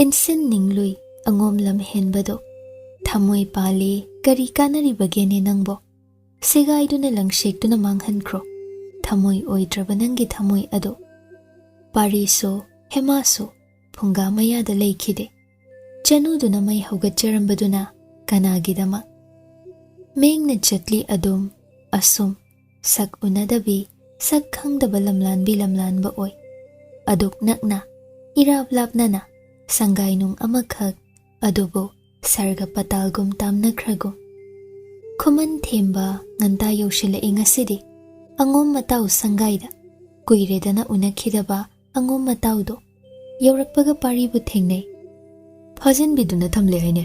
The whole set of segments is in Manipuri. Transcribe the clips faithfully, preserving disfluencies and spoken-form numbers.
ꯏꯟꯁꯤꯟꯅꯤꯡꯂꯨꯏ ꯑꯉꯣꯝ ꯂꯝ ꯍꯦꯟꯕꯗꯣ꯫ ꯊꯃꯣꯏ ꯄꯥꯜꯂꯤ, ꯀꯔꯤ ꯀꯥꯟꯅꯔꯤꯕꯒꯦꯅꯦ ꯅꯪꯕꯣ? ꯁꯦꯒꯥꯏꯗꯨꯅ ꯂꯪꯁꯦꯛꯇꯨꯅ ꯃꯥꯡꯍꯟꯈ꯭ꯔꯣ꯫ ꯊꯃꯣꯏ ꯑꯣꯏꯗ꯭ꯔꯕ ꯅꯪꯒꯤ ꯊꯃꯣꯏ ꯑꯗꯣ꯫ ꯄꯥꯔꯤꯁꯨ ꯍꯦꯃꯥꯁꯨ ꯐꯨꯡꯒꯥ ꯃꯌꯥꯗ ꯂꯩꯈꯤꯗꯦ꯫ ꯆꯅꯨꯗꯨꯅ ꯃꯩ ꯍꯧꯒꯠꯆꯔꯝꯕꯗꯨꯅ ꯀꯅꯥꯒꯤꯗꯃꯛ? ꯃꯦꯡꯅ ꯆꯠꯂꯤ ꯑꯗꯨꯝ, ꯑꯁꯨꯝ, ꯁꯛ ꯎꯅꯗꯕꯤ, ꯁꯛ ꯈꯪꯗꯕ ꯂꯝꯂꯥꯟꯕꯤ ꯂꯝꯂꯥꯟꯕ ꯑꯣꯏ꯫ ꯑꯗꯨꯛ ꯅꯛꯅ, ꯏꯔꯥꯞ ꯂꯥꯞꯅꯅ, ꯁꯪꯒꯥꯏꯅꯨꯡ ꯑꯃꯈꯛ, ꯑꯗꯨꯕꯨ ꯁꯔꯒ ꯄꯇꯥꯜꯒꯨꯝ ꯇꯥꯝꯅꯈ꯭ꯔꯒꯨꯝ꯫ ꯈꯨꯃꯟ ꯊꯦꯝꯕ ꯉꯟꯇꯥ ꯌꯧꯁꯤꯜꯂꯛꯏ ꯉꯁꯤꯗꯤ꯫ ꯑꯉꯣꯝ ꯃꯇꯥꯎ ꯁꯪꯒꯥꯏꯗ꯫ ꯀꯨꯏꯔꯦꯗꯅ ꯎꯅꯈꯤꯗꯕ ꯑꯉꯣꯝ ꯃꯇꯥꯎꯗꯣ ꯌꯧꯔꯛꯄꯒ ꯄꯥꯔꯤꯕꯨ ꯊꯦꯡꯅꯩ꯫ ꯐꯥꯖꯤꯟꯕꯤꯗꯨꯅ ꯊꯝꯂꯦ ꯍꯥꯏꯅꯦ꯫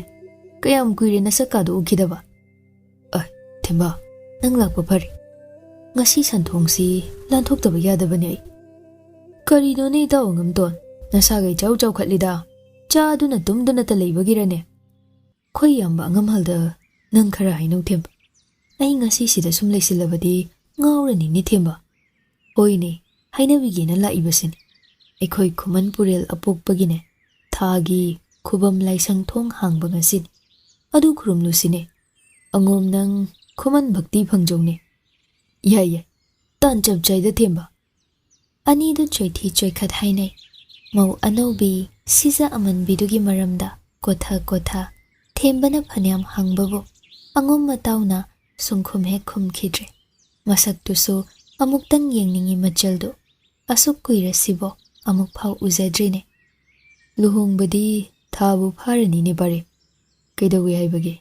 ꯀꯌꯥꯝ ꯀꯨꯏꯔꯦ ꯅꯁꯛꯀꯥꯗꯣ ꯎꯈꯤꯗꯕ? ꯑ, ꯊꯦꯝꯕ, ꯅꯪ ꯂꯥꯛꯄ ꯐꯔꯦ꯫ ꯉꯁꯤ ꯁꯟꯊꯣꯡꯁꯤ ꯂꯥꯟꯊꯣꯛꯇꯕ ꯌꯥꯗꯕꯅꯦ ꯑꯩ꯫ ꯀꯔꯤꯅꯣꯅꯦ ꯏꯇꯥꯎ ꯑꯉꯝꯇꯣꯟ? ꯅꯁꯥꯒ ꯏꯆꯥꯎ ꯆꯥꯎꯈꯠꯂꯤꯗ꯫ ꯆꯥꯗꯨꯅ ꯇꯨꯝꯗꯨꯅꯇ ꯂꯩꯕꯒꯤꯔꯅꯦ? ꯑꯩꯈꯣꯏ ꯏꯌꯥꯝꯕ ꯑꯉꯝꯍꯜꯗ ꯅꯪ ꯈꯔ ꯍꯥꯏꯅꯧ ꯊꯦꯝꯕ꯫ ꯑꯩ ꯉꯁꯤ ꯁꯤꯗ ꯁꯨꯝ ꯂꯩꯁꯤꯜꯂꯕꯗꯤ ꯉꯥꯎꯔꯅꯤꯅꯦ ꯊꯦꯝꯕ꯫ ꯍꯣꯏꯅꯦ, ꯍꯥꯏꯅꯕꯤꯒꯦꯅ ꯂꯥꯛꯏꯕꯁꯤꯅꯤ꯫ ꯑꯩꯈꯣꯏ ꯈꯨꯃꯟ ꯄꯨꯔꯦꯜ ꯑꯄꯣꯛꯄꯒꯤꯅꯦ, ꯊꯥꯒꯤ ꯈꯨꯕꯝ ꯂꯥꯏꯁꯪ ꯊꯣꯡ ꯍꯥꯡꯕ ꯉꯁꯤꯅꯤ꯫ ꯑꯗꯨ ꯈꯨꯔꯨꯝꯂꯨꯁꯤꯅꯦ꯫ ꯑꯉꯣꯝ ꯅꯪ ꯈꯨꯃꯟ ꯚꯛꯇꯤ ꯐꯪꯖꯧꯅꯦ꯫ ꯌꯥꯏ ꯌꯥꯏ, ꯇꯥꯟ ꯆꯞ ꯆꯥꯏꯗ ꯊꯦꯝꯕ꯫ ꯑꯅꯤꯗꯨ ꯆꯣꯏꯊꯤ ꯆꯣꯏꯈꯠ ꯍꯥꯏꯅꯩ꯫ ꯃꯧ ꯑꯅꯧꯕꯤ ꯁꯤꯖ ꯑꯃꯟꯕꯤꯗꯨꯒꯤ ꯃꯔꯝꯗ ꯀꯣꯊ ꯀꯣꯊ ꯊꯦꯝꯕꯅ ꯐꯅꯌꯥꯝ ꯍꯪꯕꯕꯨ ꯑꯉꯣꯝ ꯃꯇꯥꯎꯅ ꯁꯨꯡꯈꯨꯝ ꯍꯦꯛ ꯈꯨꯝꯈꯤꯗ꯭ꯔꯦ꯫ ꯃꯁꯛꯇꯨꯁꯨ ꯑꯃꯨꯛꯇꯪ ꯌꯦꯡꯅꯤꯡꯉꯤ ꯃꯆꯜꯗꯨ꯫ ꯑꯁꯨꯛ ꯀꯨꯏꯔꯁꯤꯕꯣ ꯑꯃꯨꯛ ꯐꯥꯎ ꯎꯖꯗ꯭ꯔꯤꯅꯦ꯫ ꯂꯨꯍꯣꯡꯕꯗꯤ ꯊꯥꯕꯨ ꯐꯥꯔꯅꯤꯅꯦ ꯄꯥꯔꯦ꯫ ꯀꯩꯗꯧꯏ ꯍꯥꯏꯕꯒꯦ?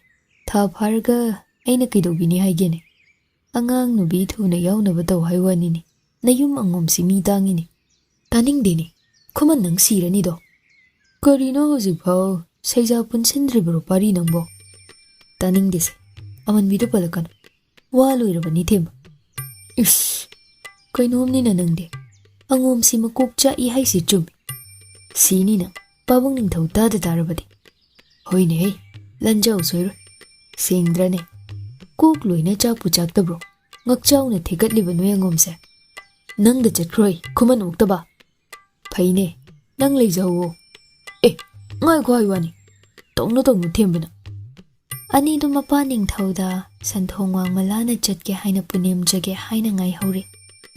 ꯊꯥ ꯐꯥꯔꯒ ꯑꯩꯅ ꯀꯩꯗꯧꯕꯤꯅꯤ ꯍꯥꯏꯒꯦꯅꯦ? ꯑꯉꯥꯡ ꯅꯨꯕꯤ ꯊꯨꯅ ꯌꯥꯎꯅꯕ ꯇꯧ ꯍꯥꯏ ꯋꯥꯅꯤꯅꯦ꯫ ꯅꯌꯨꯝ ꯑꯉꯣꯝꯁꯤ ꯃꯤ ꯇꯥꯡꯉꯤꯅꯦ꯫ ꯇꯥꯅꯤꯡꯗꯦꯅꯦ꯫ ꯈꯨꯃꯟ ꯅꯪ ꯁꯤꯔꯅꯤꯗꯣ꯫ ꯀꯔꯤꯅꯣ ꯍꯧꯖꯤꯛꯐꯥꯎ ꯁꯩꯖꯥ ꯄꯨꯟꯁꯤꯟꯗ꯭ꯔꯤꯕ꯭ꯔꯣ ꯄꯥꯔꯤ ꯅꯪꯕꯣ? ꯇꯥꯅꯤꯡꯗꯦꯁꯦ꯫ ꯑꯃꯟꯕꯤꯗꯣ ꯄꯜꯂꯛꯀꯅꯨ꯫ ꯋꯥ ꯂꯣꯏꯔꯕꯅꯤ ꯊꯦꯝꯕ꯫ ꯏꯁ! ꯀꯩꯅꯣꯝꯅꯤꯅ ꯅꯪꯗꯤ꯫ ꯑꯉꯣꯝꯁꯤ ꯃꯀꯣꯛ ꯆꯥꯛꯏ ꯍꯥꯏꯁꯤ ꯆꯨꯝꯃꯤ꯫ ꯁꯤꯅꯤ ꯅꯪ, ꯄꯥꯕꯨꯡ ꯅꯤꯡꯊꯧ ꯇꯥꯗ ꯇꯥꯔꯕꯗꯤ꯫ ꯍꯣꯏꯅꯦꯍꯦ, ꯂꯟꯖꯥꯎ ꯁꯣꯏꯔꯣꯏ꯫ ꯁꯦꯡꯗ꯭ꯔꯅꯦ? ꯀꯣꯛ ꯂꯣꯏꯅ ꯆꯥꯛꯄꯨ ꯆꯥꯛꯇꯕ꯭ꯔꯣ? ꯉꯛꯆꯥꯎꯅ ꯊꯦꯛꯀꯠꯂꯤꯕ ꯅꯣꯏ ꯑꯉꯣꯝꯁꯦ꯫ ꯅꯪꯗ ꯆꯠꯈ꯭ꯔꯣꯏ, ꯈꯨꯃꯟ ꯑꯣꯛꯇꯕ꯫ ꯐꯩꯅꯦ, ꯅꯪ ꯂꯩꯖꯍꯧꯋꯣ꯫ ꯑꯦ, ꯉꯥꯏꯈꯣ ꯍꯥꯏ ꯋꯥꯅꯤ, ꯇꯧꯅ ꯇꯧꯅ ꯊꯦꯝꯕꯅ꯫ ꯑꯅꯤꯗꯨ ꯃꯄꯥ ꯅꯤꯡꯊꯧꯗ ꯁꯟꯊꯣꯡ ꯋꯥꯡꯃ ꯂꯥꯟꯅ ꯆꯠꯀꯦ ꯍꯥꯏꯅ ꯄꯨꯅꯦꯝꯖꯒꯦ ꯍꯥꯏꯅ ꯉꯥꯏꯍꯧꯔꯤ꯫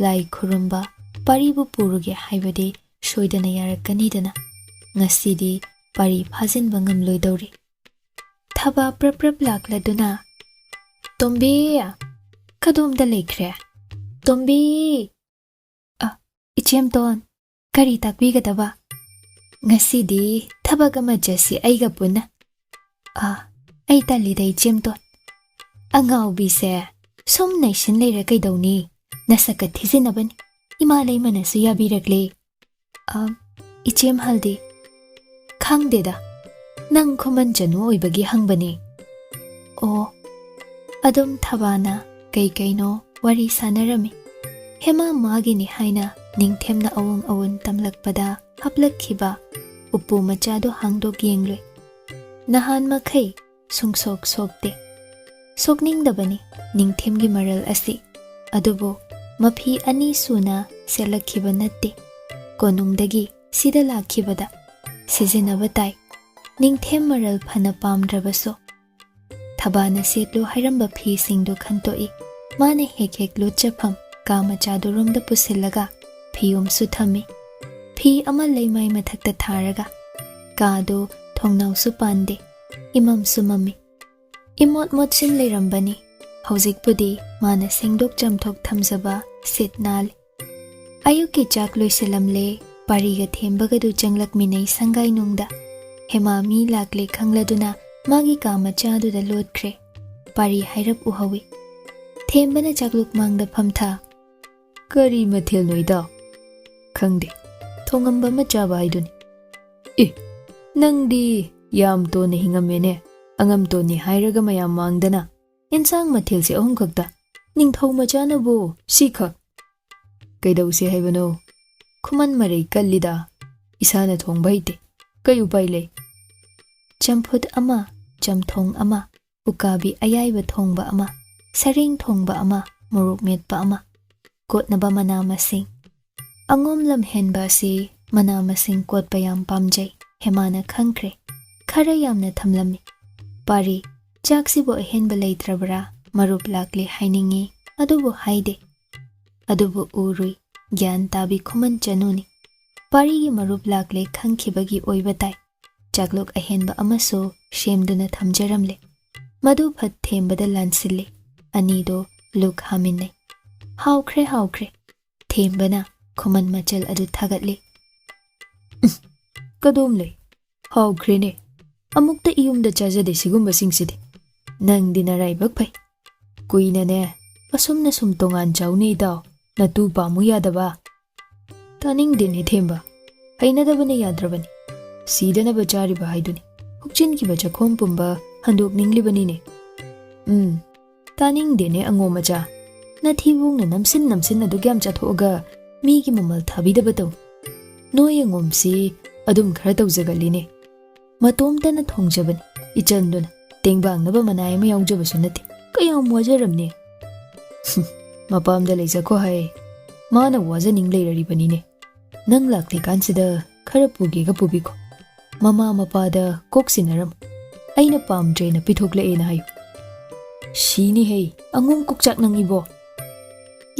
ꯂꯥꯏ ꯈꯨꯔꯨꯝꯕ, ꯄꯥꯔꯤꯕꯨ ꯄꯨꯔꯨꯒꯦ ꯍꯥꯏꯕꯗꯤ ꯁꯣꯏꯗꯅ ꯌꯥꯔꯛꯀꯅꯤꯗꯅ꯫ ꯉꯁꯤꯗꯤ ꯄꯥꯔꯤ ꯐꯥꯖꯤꯟꯕ ꯉꯝꯂꯣꯏꯗꯧꯔꯤ꯫ ꯊꯕꯥ ꯄ꯭ꯔꯞ ꯄ꯭ꯔꯞ ꯂꯥꯛꯂꯗꯨꯅ, "ꯇꯣꯝꯕꯤ, ꯀꯗꯣꯝꯗ ꯂꯩꯈ꯭ꯔꯦ? ꯇꯣꯝꯕꯤ!" "ꯑ, ꯏꯆꯦꯝꯇꯣꯟ, ꯀꯔꯤ ꯇꯥꯛꯄꯤꯒꯗꯕ?" "ꯉꯁꯤꯗꯤ ꯊꯕꯛ ꯑꯃ ꯆꯠꯁꯤ ꯑꯩꯒ ꯄꯨꯟꯅ꯫" "ꯑ, ꯑꯩ ꯇꯜꯂꯤꯗ ꯏꯆꯦꯝꯇꯣꯟ꯫ ꯑꯉꯥꯎꯕꯤꯁꯦ, ꯁꯨꯝ ꯅꯩꯁꯤꯟ ꯂꯩꯔ ꯀꯩꯗꯧꯅꯤ? ꯅꯁꯛꯀ ꯊꯤꯖꯤꯟꯅꯕꯅꯤ꯫ ꯏꯃꯥ ꯂꯩꯃꯅꯁꯨ ꯌꯥꯕꯤꯔꯛꯂꯦ꯫" "ꯑ, ꯏꯆꯦꯝꯍꯜꯗꯤ?" "ꯈꯪꯗꯦꯗ, ꯅꯪ ꯈꯨꯃꯟ ꯆꯅꯨ ꯑꯣꯏꯕꯒꯤ ꯍꯪꯕꯅꯦ꯫" "ꯑꯣ꯫" ꯑꯗꯨꯝ ꯊꯕꯥꯅ ꯀꯩ ꯀꯩꯅꯣ ꯋꯥꯔꯤ ꯁꯥꯟꯅꯔꯝꯃꯤ꯫ ꯍꯦꯃꯥ ꯃꯥꯒꯤꯅꯤ ꯍꯥꯏꯅ ꯅꯤꯡꯊꯦꯝꯅ ꯑꯋꯨꯟ ꯑꯋꯨꯟ ꯇꯝꯂꯛꯄꯗ ꯍꯥꯞꯂꯛꯈꯤꯕ ꯎꯄꯨ ꯃꯆꯥꯗꯨ ꯍꯥꯡꯗꯣꯛ ꯌꯦꯡꯂꯨꯏ꯫ ꯅꯍꯥꯟ ꯃꯈꯩ ꯁꯨꯡꯁꯣꯛ ꯁꯣꯛꯇꯦ꯫ ꯁꯣꯛꯅꯤꯡꯗꯕꯅꯤ ꯅꯤꯡꯊꯦꯝꯒꯤ ꯃꯔꯜ ꯑꯁꯤ꯫ ꯑꯗꯨꯕꯨ ꯃꯐꯤ ꯑꯅꯤ ꯁꯨꯅ ꯁꯦꯠꯂꯛꯈꯤꯕ ꯅꯠꯇꯦ꯫ ꯀꯣꯅꯨꯡꯗꯒꯤ ꯁꯤꯗ ꯂꯥꯛꯈꯤꯕꯗ ꯁꯤꯖꯤꯟꯅꯕ ꯇꯥꯏ꯫ ꯅꯤꯡꯊꯦꯝ ꯃꯔꯜ ꯐꯅ ꯄꯥꯝꯗ꯭ꯔꯕꯁꯨ꯫ ꯊꯕꯥꯅ ꯁꯦꯠꯂꯨ ꯍꯥꯏꯔꯝꯕ ꯐꯤꯁꯤꯡꯗꯨ ꯈꯟꯇꯣꯛꯏ꯫ ꯃꯥꯅ ꯍꯦꯛ ꯍꯦꯛ ꯂꯣꯠꯆꯐꯝ ꯀꯥ ꯃꯆꯥꯗꯨꯔꯣꯝꯗ ꯄꯨꯁꯤꯜꯂꯒ ꯐꯤꯌꯣꯝꯁꯨ ꯊꯝꯃꯤ꯫ ꯐꯤ ꯑꯃ ꯂꯩꯃꯥꯏ ꯃꯊꯛꯇ ꯊꯥꯔꯒ ꯀꯥꯗꯨ ꯊꯣꯡꯅꯥꯎꯁꯨ ꯄꯥꯟꯗꯦ, ꯏꯃꯝꯁꯨ ꯃꯝꯃꯤ꯫ ꯏꯃꯣꯠ ꯃꯣꯠꯁꯤꯟ ꯂꯩꯔꯝꯕꯅꯤ꯫ ꯍꯧꯖꯤꯛꯄꯨꯗꯤ ꯃꯥꯅ ꯁꯦꯡꯗꯣꯛ ꯆꯥꯝꯊꯣꯛ ꯊꯝꯖꯕ ꯁꯤꯠ ꯅꯥꯜꯂꯤ꯫ ꯑꯌꯨꯛꯀꯤ ꯆꯥꯛ ꯂꯣꯏꯁꯤꯜꯂꯝꯂꯦ꯫ ꯄꯥꯔꯤꯒ ꯊꯦꯝꯕꯒꯗꯨ ꯆꯪꯂꯛꯃꯤꯟꯅꯩ ꯁꯪꯒꯥꯏꯅꯨꯡꯗ꯫ ꯍꯦꯃꯥ ꯃꯤ ꯂꯥꯛꯂꯦ ꯈꯪꯂꯗꯨꯅ ꯃꯥꯒꯤ ꯀꯥ ꯃꯆꯥꯗꯨꯗ ꯂꯣꯠꯈ꯭ꯔꯦ꯫ ꯄꯥꯔꯤ ꯍꯥꯏꯔꯞ ꯎꯍꯧꯏ꯫ ꯊꯦꯝꯕꯅ ꯆꯥꯛꯂꯨꯛ ꯃꯥꯡꯗ ꯐꯝꯊ꯫ "ꯀꯔꯤ ꯃꯊꯦꯜꯅꯣ ꯏꯇꯥꯎ?" "ꯈꯪꯗꯦ, ꯊꯣꯡꯉꯝꯕ ꯑꯃ ꯆꯥꯕ ꯍꯥꯏꯗꯨꯅꯤ꯫" "ꯑꯦ, ꯅꯪꯗꯤ ꯌꯥꯝ ꯇꯣꯟꯅ ꯍꯤꯡꯉꯝꯃꯦꯅꯦ꯫ ꯑꯉꯝꯇꯣꯟꯅꯤ ꯍꯥꯏꯔꯒ ꯃꯌꯥꯝ ꯃꯥꯡꯗꯅ ꯏꯟꯁꯥꯡ ꯃꯊꯦꯜꯁꯦ ꯑꯍꯨꯝ ꯈꯛꯇ꯫ ꯅꯤꯡꯊꯧ ꯃꯆꯥꯅꯕꯨ ꯁꯤꯈꯛ꯫ ꯀꯩꯗꯧꯁꯦ ꯍꯥꯏꯕꯅꯣ? ꯈꯨꯃꯟ ꯃꯔꯩ ꯀꯜꯂꯤꯗ꯫ ꯏꯁꯥꯅ ꯊꯣꯡꯕ ꯍꯩꯇꯦ꯫ ꯀꯩ ꯎꯄꯥꯏ ꯂꯩ?" ꯆꯝꯐꯨꯠ ꯑꯃ, ꯆꯝꯊꯣꯡ ꯑꯃ, ꯎꯀꯥꯕꯤ ꯑꯌꯥꯏꯕ ꯊꯣꯡꯕ ꯑꯃ, ꯁꯔꯦꯡ ꯊꯣꯡꯕ ꯑꯃ, ꯃꯣꯔꯣꯛ ꯃꯦꯠꯄ ꯑꯃ, ꯀꯣꯠꯅꯕ ꯃꯅꯥ ꯃꯁꯤꯡ꯫ ꯑꯉꯣꯝ ꯂꯝꯍꯦꯟꯕ ꯑꯁꯤ ꯃꯅꯥ ꯃꯁꯤꯡ ꯀꯣꯠꯄ ꯌꯥꯝ ꯄꯥꯝꯖꯩ꯫ ꯍꯦꯃꯥꯅ ꯈꯪꯈ꯭ꯔꯦ꯫ ꯈꯔ ꯌꯥꯝꯅ ꯊꯝꯂꯝꯃꯤ꯫ "ꯄꯥꯔꯤ, ꯆꯥꯛꯁꯤꯕꯨ ꯑꯍꯦꯟꯕ ꯂꯩꯇ꯭ꯔꯕ꯭ꯔꯥ? ꯃꯔꯨꯞ ꯂꯥꯛꯂꯦ ꯍꯥꯏꯅꯤꯡꯉꯤ, ꯑꯗꯨꯕꯨ ꯍꯥꯏꯗꯦ꯫ ꯑꯗꯨꯕꯨ ꯎꯔꯨꯏ, ꯒ꯭ꯌꯥꯟ ꯇꯥꯕꯤ ꯈꯨꯃꯟ ꯆꯅꯨꯅꯤ꯫ ꯄꯥꯔꯤꯒꯤ ꯃꯔꯨꯞ ꯂꯥꯛꯂꯦ ꯈꯪꯈꯤꯕꯒꯤ ꯑꯣꯏꯕ ꯇꯥꯏ꯫ ꯆꯥꯛꯂꯨꯛ ꯑꯍꯦꯟꯕ ꯑꯃꯁꯨ ꯁꯦꯝꯗꯨꯅ ꯊꯝꯖꯔꯝꯂꯦ꯫ ꯃꯗꯨ ꯐꯠ ꯊꯦꯝꯕꯗ ꯂꯥꯟꯁꯤꯜꯂꯦ꯫ ꯑꯅꯤꯗꯣ ꯂꯨꯛ ꯍꯥꯃꯤꯟꯅꯩ꯫ "ꯍꯥꯎꯈ꯭ꯔꯦ, ꯍꯥꯎꯈ꯭ꯔꯦ꯫" ꯊꯦꯝꯕꯅ ꯈꯨꯃꯟ ꯃꯆꯜ ꯑꯗꯨ ꯊꯥꯒꯠꯂꯤ꯫ "ꯎꯝ, ꯀꯗꯣꯝ ꯂꯩ? ꯍꯥꯎꯈ꯭ꯔꯦꯅꯦ꯫ ꯑꯃꯨꯛꯇ ꯏꯌꯨꯝꯗ ꯆꯥꯖꯗꯦ ꯁꯤꯒꯨꯝꯕꯁꯤꯡꯁꯤꯗꯤ꯫ ꯅꯪꯗꯤ ꯅꯔꯥꯏꯕꯛ ꯐꯩ꯫ ꯀꯨꯏꯅꯅꯦ, ꯑꯁꯨꯝꯅ ꯁꯨꯝ ꯇꯣꯉꯥꯟ ꯆꯥꯎꯅꯦ ꯏꯇꯥꯎ꯫ ꯅꯇꯨ ꯄꯥꯝꯃꯨ ꯌꯥꯗꯕ?" "ꯇꯥꯅꯤꯡꯗꯦꯅꯦ ꯊꯦꯝꯕ꯫ ꯍꯩꯅꯗꯕꯅ ꯌꯥꯗ꯭ꯔꯕꯅꯤ꯫ ꯁꯤꯗꯅꯕ ꯆꯥꯔꯤꯕ ꯍꯥꯏꯗꯨꯅꯤ꯫ ꯍꯨꯛꯆꯤꯟꯈꯤꯕ ꯆꯈꯣꯝ ꯄꯨꯝꯕ ꯍꯟꯗꯣꯛꯅꯤꯡꯂꯤꯕꯅꯤꯅꯦ꯫ ꯎꯝ, ꯇꯥꯅꯤꯡꯗꯦꯅꯦ ꯑꯉꯣꯝ ꯃꯆꯥ꯫ ꯅꯊꯤꯕꯣꯡꯅ ꯅꯝꯁꯤꯟ ꯅꯝꯁꯤꯟ ꯑꯗꯨꯛ ꯌꯥꯝ ꯆꯥꯊꯣꯛꯑꯒ ꯃꯤꯒꯤ ꯃꯃꯜ ꯊꯥꯕꯤꯗꯕ ꯇꯧ꯫ ꯅꯣꯏ ꯑꯉꯣꯝꯁꯤ ꯑꯗꯨꯝ ꯈꯔ ꯇꯧꯖꯒꯜꯂꯤꯅꯦ꯫ ꯃꯇꯣꯝꯇꯅ ꯊꯣꯡꯖꯕꯅꯤ, ꯏꯆꯟꯗꯨꯅ꯫ ꯇꯦꯡꯕꯥꯡꯅꯕ ꯃꯅꯥꯏ ꯑꯃ ꯌꯥꯎꯖꯕꯁꯨ ꯅꯠꯇꯦ꯫ ꯀꯌꯥꯝ ꯋꯥꯖꯔꯝꯅꯤ꯫" "ꯍꯨꯝ, ꯃꯄꯥꯝꯗ ꯂꯩꯖꯈꯣ ꯍꯥꯏ꯫ ꯃꯥꯅ ꯋꯥꯖꯅꯤꯡ ꯂꯩꯔꯔꯤꯕꯅꯤꯅꯦ꯫ ꯅꯪ ꯂꯥꯛꯇ꯭ꯔꯤꯀꯥꯟꯁꯤꯗ ꯈꯔ ꯄꯨꯒꯦꯒ ꯄꯨꯕꯤꯈꯣ꯫ ꯃꯃꯥ ꯃꯄꯥꯗ ꯀꯣꯛ ꯁꯤꯟꯅꯔꯝꯃꯨ꯫ ꯑꯩꯅ ꯄꯥꯝꯗ꯭ꯔꯦꯅ ꯄꯤꯊꯣꯛꯂꯛꯑꯦꯅ ꯍꯥꯏꯌꯨ꯫ ꯁꯤꯅꯤꯍꯦ, ꯑꯉꯣꯝ ꯀꯣꯛꯆꯥꯛ ꯅꯪ ꯏꯕꯣ!"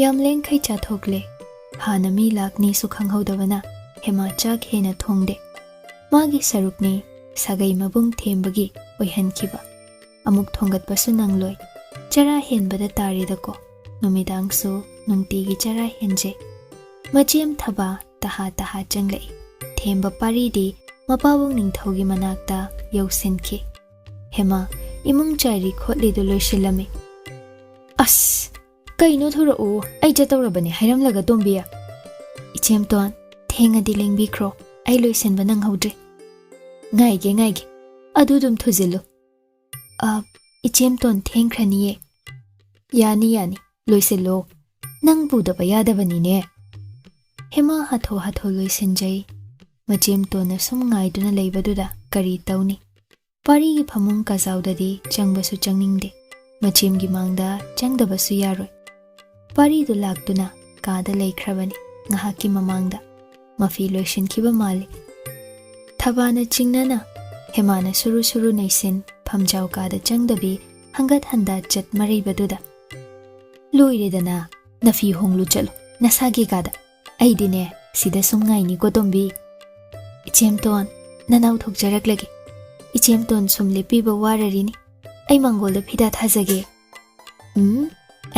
ꯌꯥꯝ ꯂꯦꯡꯈꯩ ꯆꯥꯊꯣꯛꯂꯦ꯫ ꯍꯥꯟꯅ ꯃꯤ ꯂꯥꯛꯅꯤꯁꯨ ꯈꯪꯍꯧꯗꯕꯅ ꯍꯦꯃꯥ ꯆꯥꯛ ꯍꯦꯟꯅ ꯊꯣꯡꯗꯦ꯫ ꯃꯥꯒꯤ ꯁꯔꯨꯛꯅꯤ ꯁꯥꯒꯩ ꯃꯕꯨꯡ ꯊꯦꯝꯕꯒꯤ ꯑꯣꯏꯍꯟꯈꯤꯕ꯫ ꯑꯃꯨꯛ ꯊꯣꯡꯒꯠꯄꯁꯨ ꯅꯪꯂꯣꯏ꯫ ꯆꯔꯥ ꯍꯦꯟꯕꯗ ꯇꯥꯔꯦꯗꯀꯣ꯫ ꯅꯨꯃꯤꯗꯥꯡꯁꯨ ꯅꯨꯡꯇꯤꯒꯤ ꯆꯔꯥ ꯍꯦꯟꯖꯩ꯫ ꯃꯆꯦꯝ ꯊꯕꯥ ꯇꯍꯥ ꯇꯍꯥ ꯆꯪꯂꯛꯏ꯫ ꯊꯦꯝꯕ ꯄꯥꯔꯤꯗꯤ ꯃꯄꯥꯕꯨꯡ ꯅꯤꯡꯊꯧꯒꯤ ꯃꯅꯥꯛꯇ ꯌꯧꯁꯤꯟꯈꯤ꯫ "ꯍꯦꯃꯥ, ꯏꯃꯨꯡ ꯆꯥꯏꯔꯤ ꯈꯣꯠꯂꯤꯗꯨ ꯂꯣꯏꯁꯤꯜꯂꯝꯃꯤ꯫" "ꯑꯁ, ꯀꯩꯅꯣ ꯊꯨꯔꯛꯎ, ꯑꯩ ꯆꯠꯇꯧꯔꯕꯅꯤ ꯍꯥꯏꯔꯝꯂꯒ ꯇꯣꯝꯕꯤ꯫ ꯏꯆꯦꯝꯇꯣꯟ, ꯊꯦꯡꯉꯗꯤ ꯂꯦꯡꯕꯤꯈ꯭ꯔꯣ, ꯑꯩ ꯂꯣꯏꯁꯤꯟꯕ ꯅꯪꯍꯧꯗ꯭ꯔꯦ꯫" "ꯉꯥꯏꯒꯦ, ꯉꯥꯏꯒꯦ, ꯑꯗꯨ ꯑꯗꯨꯝ ꯊꯨꯖꯤꯜꯂꯨ꯫" "ꯑ, ꯏꯆꯦꯝꯇꯣꯟ ꯊꯦꯡꯈ꯭ꯔꯅꯤꯌꯦ꯫" "ꯌꯥꯅꯤ, ꯌꯥꯅꯤ, ꯂꯣꯏꯁꯤꯜꯂꯣ꯫ ꯅꯪ ꯄꯨꯗꯕ ꯌꯥꯗꯕꯅꯤꯅꯦ꯫" ꯍꯦꯃꯥ ꯍꯥꯊꯨ ꯍꯥꯊꯨ ꯂꯣꯏꯁꯤꯟꯖꯩ꯫ ꯃꯆꯦꯝꯇꯣꯟꯅ ꯁꯨꯝ ꯉꯥꯏꯗꯨꯅ ꯂꯩꯕꯗꯨꯗ ꯀꯔꯤ ꯇꯧꯅꯤ? ꯄꯥꯔꯤꯒꯤ ꯐꯃꯨꯡ ꯀꯥꯖꯥꯎꯗꯗꯤ ꯆꯪꯕꯁꯨ ꯆꯪꯅꯤꯡꯗꯦ꯫ ꯃꯆꯦꯝꯒꯤ ꯃꯥꯡꯗ ꯆꯪꯗꯕꯁꯨ ꯌꯥꯔꯣꯏ꯫ ꯄꯥꯔꯤꯗꯨ ꯂꯥꯛꯇꯨꯅ ꯀꯥꯗ ꯂꯩꯈ꯭ꯔꯕꯅꯤ꯫ ꯉꯥꯏꯍꯥꯛꯀꯤ ꯃꯃꯥꯡꯗ ꯃꯐꯤ ꯂꯣꯏꯁꯤꯟꯈꯤꯕ ꯃꯥꯜꯂꯤ꯫ ꯊꯕꯥꯅ ꯆꯤꯡꯅꯅ ꯍꯦꯃꯥꯅ ꯁꯨꯔꯨ ꯁꯨꯔꯨ ꯅꯩꯁꯤꯟ ꯐꯝꯖꯥꯎ ꯀꯥꯗ ꯆꯪꯗꯕꯤ ꯍꯪꯒꯠ ꯍꯟꯗꯥ ꯆꯠ ꯃꯔꯩꯕꯗꯨꯗ, "ꯂꯣꯏꯔꯦꯗꯅ, ꯅꯐꯤ ꯍꯣꯡꯂꯨ ꯆꯠꯂꯨ ꯅꯁꯥꯒꯤ ꯀꯥꯗ꯫ ꯑꯩꯗꯤꯅꯦ ꯁꯤꯗ ꯁꯨꯝ ꯉꯥꯏꯅꯤꯀꯣ ꯇꯣꯝꯕꯤ꯫ ꯏꯆꯦꯝꯇꯣꯟ, ꯅꯅꯥꯎ ꯊꯣꯛꯆꯔꯛꯂꯒꯦ꯫ ꯏꯆꯦꯝꯇꯣꯟ ꯁꯨꯝ ꯂꯦꯞꯄꯤꯕ ꯋꯥꯔꯔꯤꯅꯤ꯫ ꯑꯩ ꯃꯥꯡꯒꯣꯜꯗ ꯐꯤꯗꯥ ꯊꯥꯖꯒꯦ꯫" "ꯎꯝ,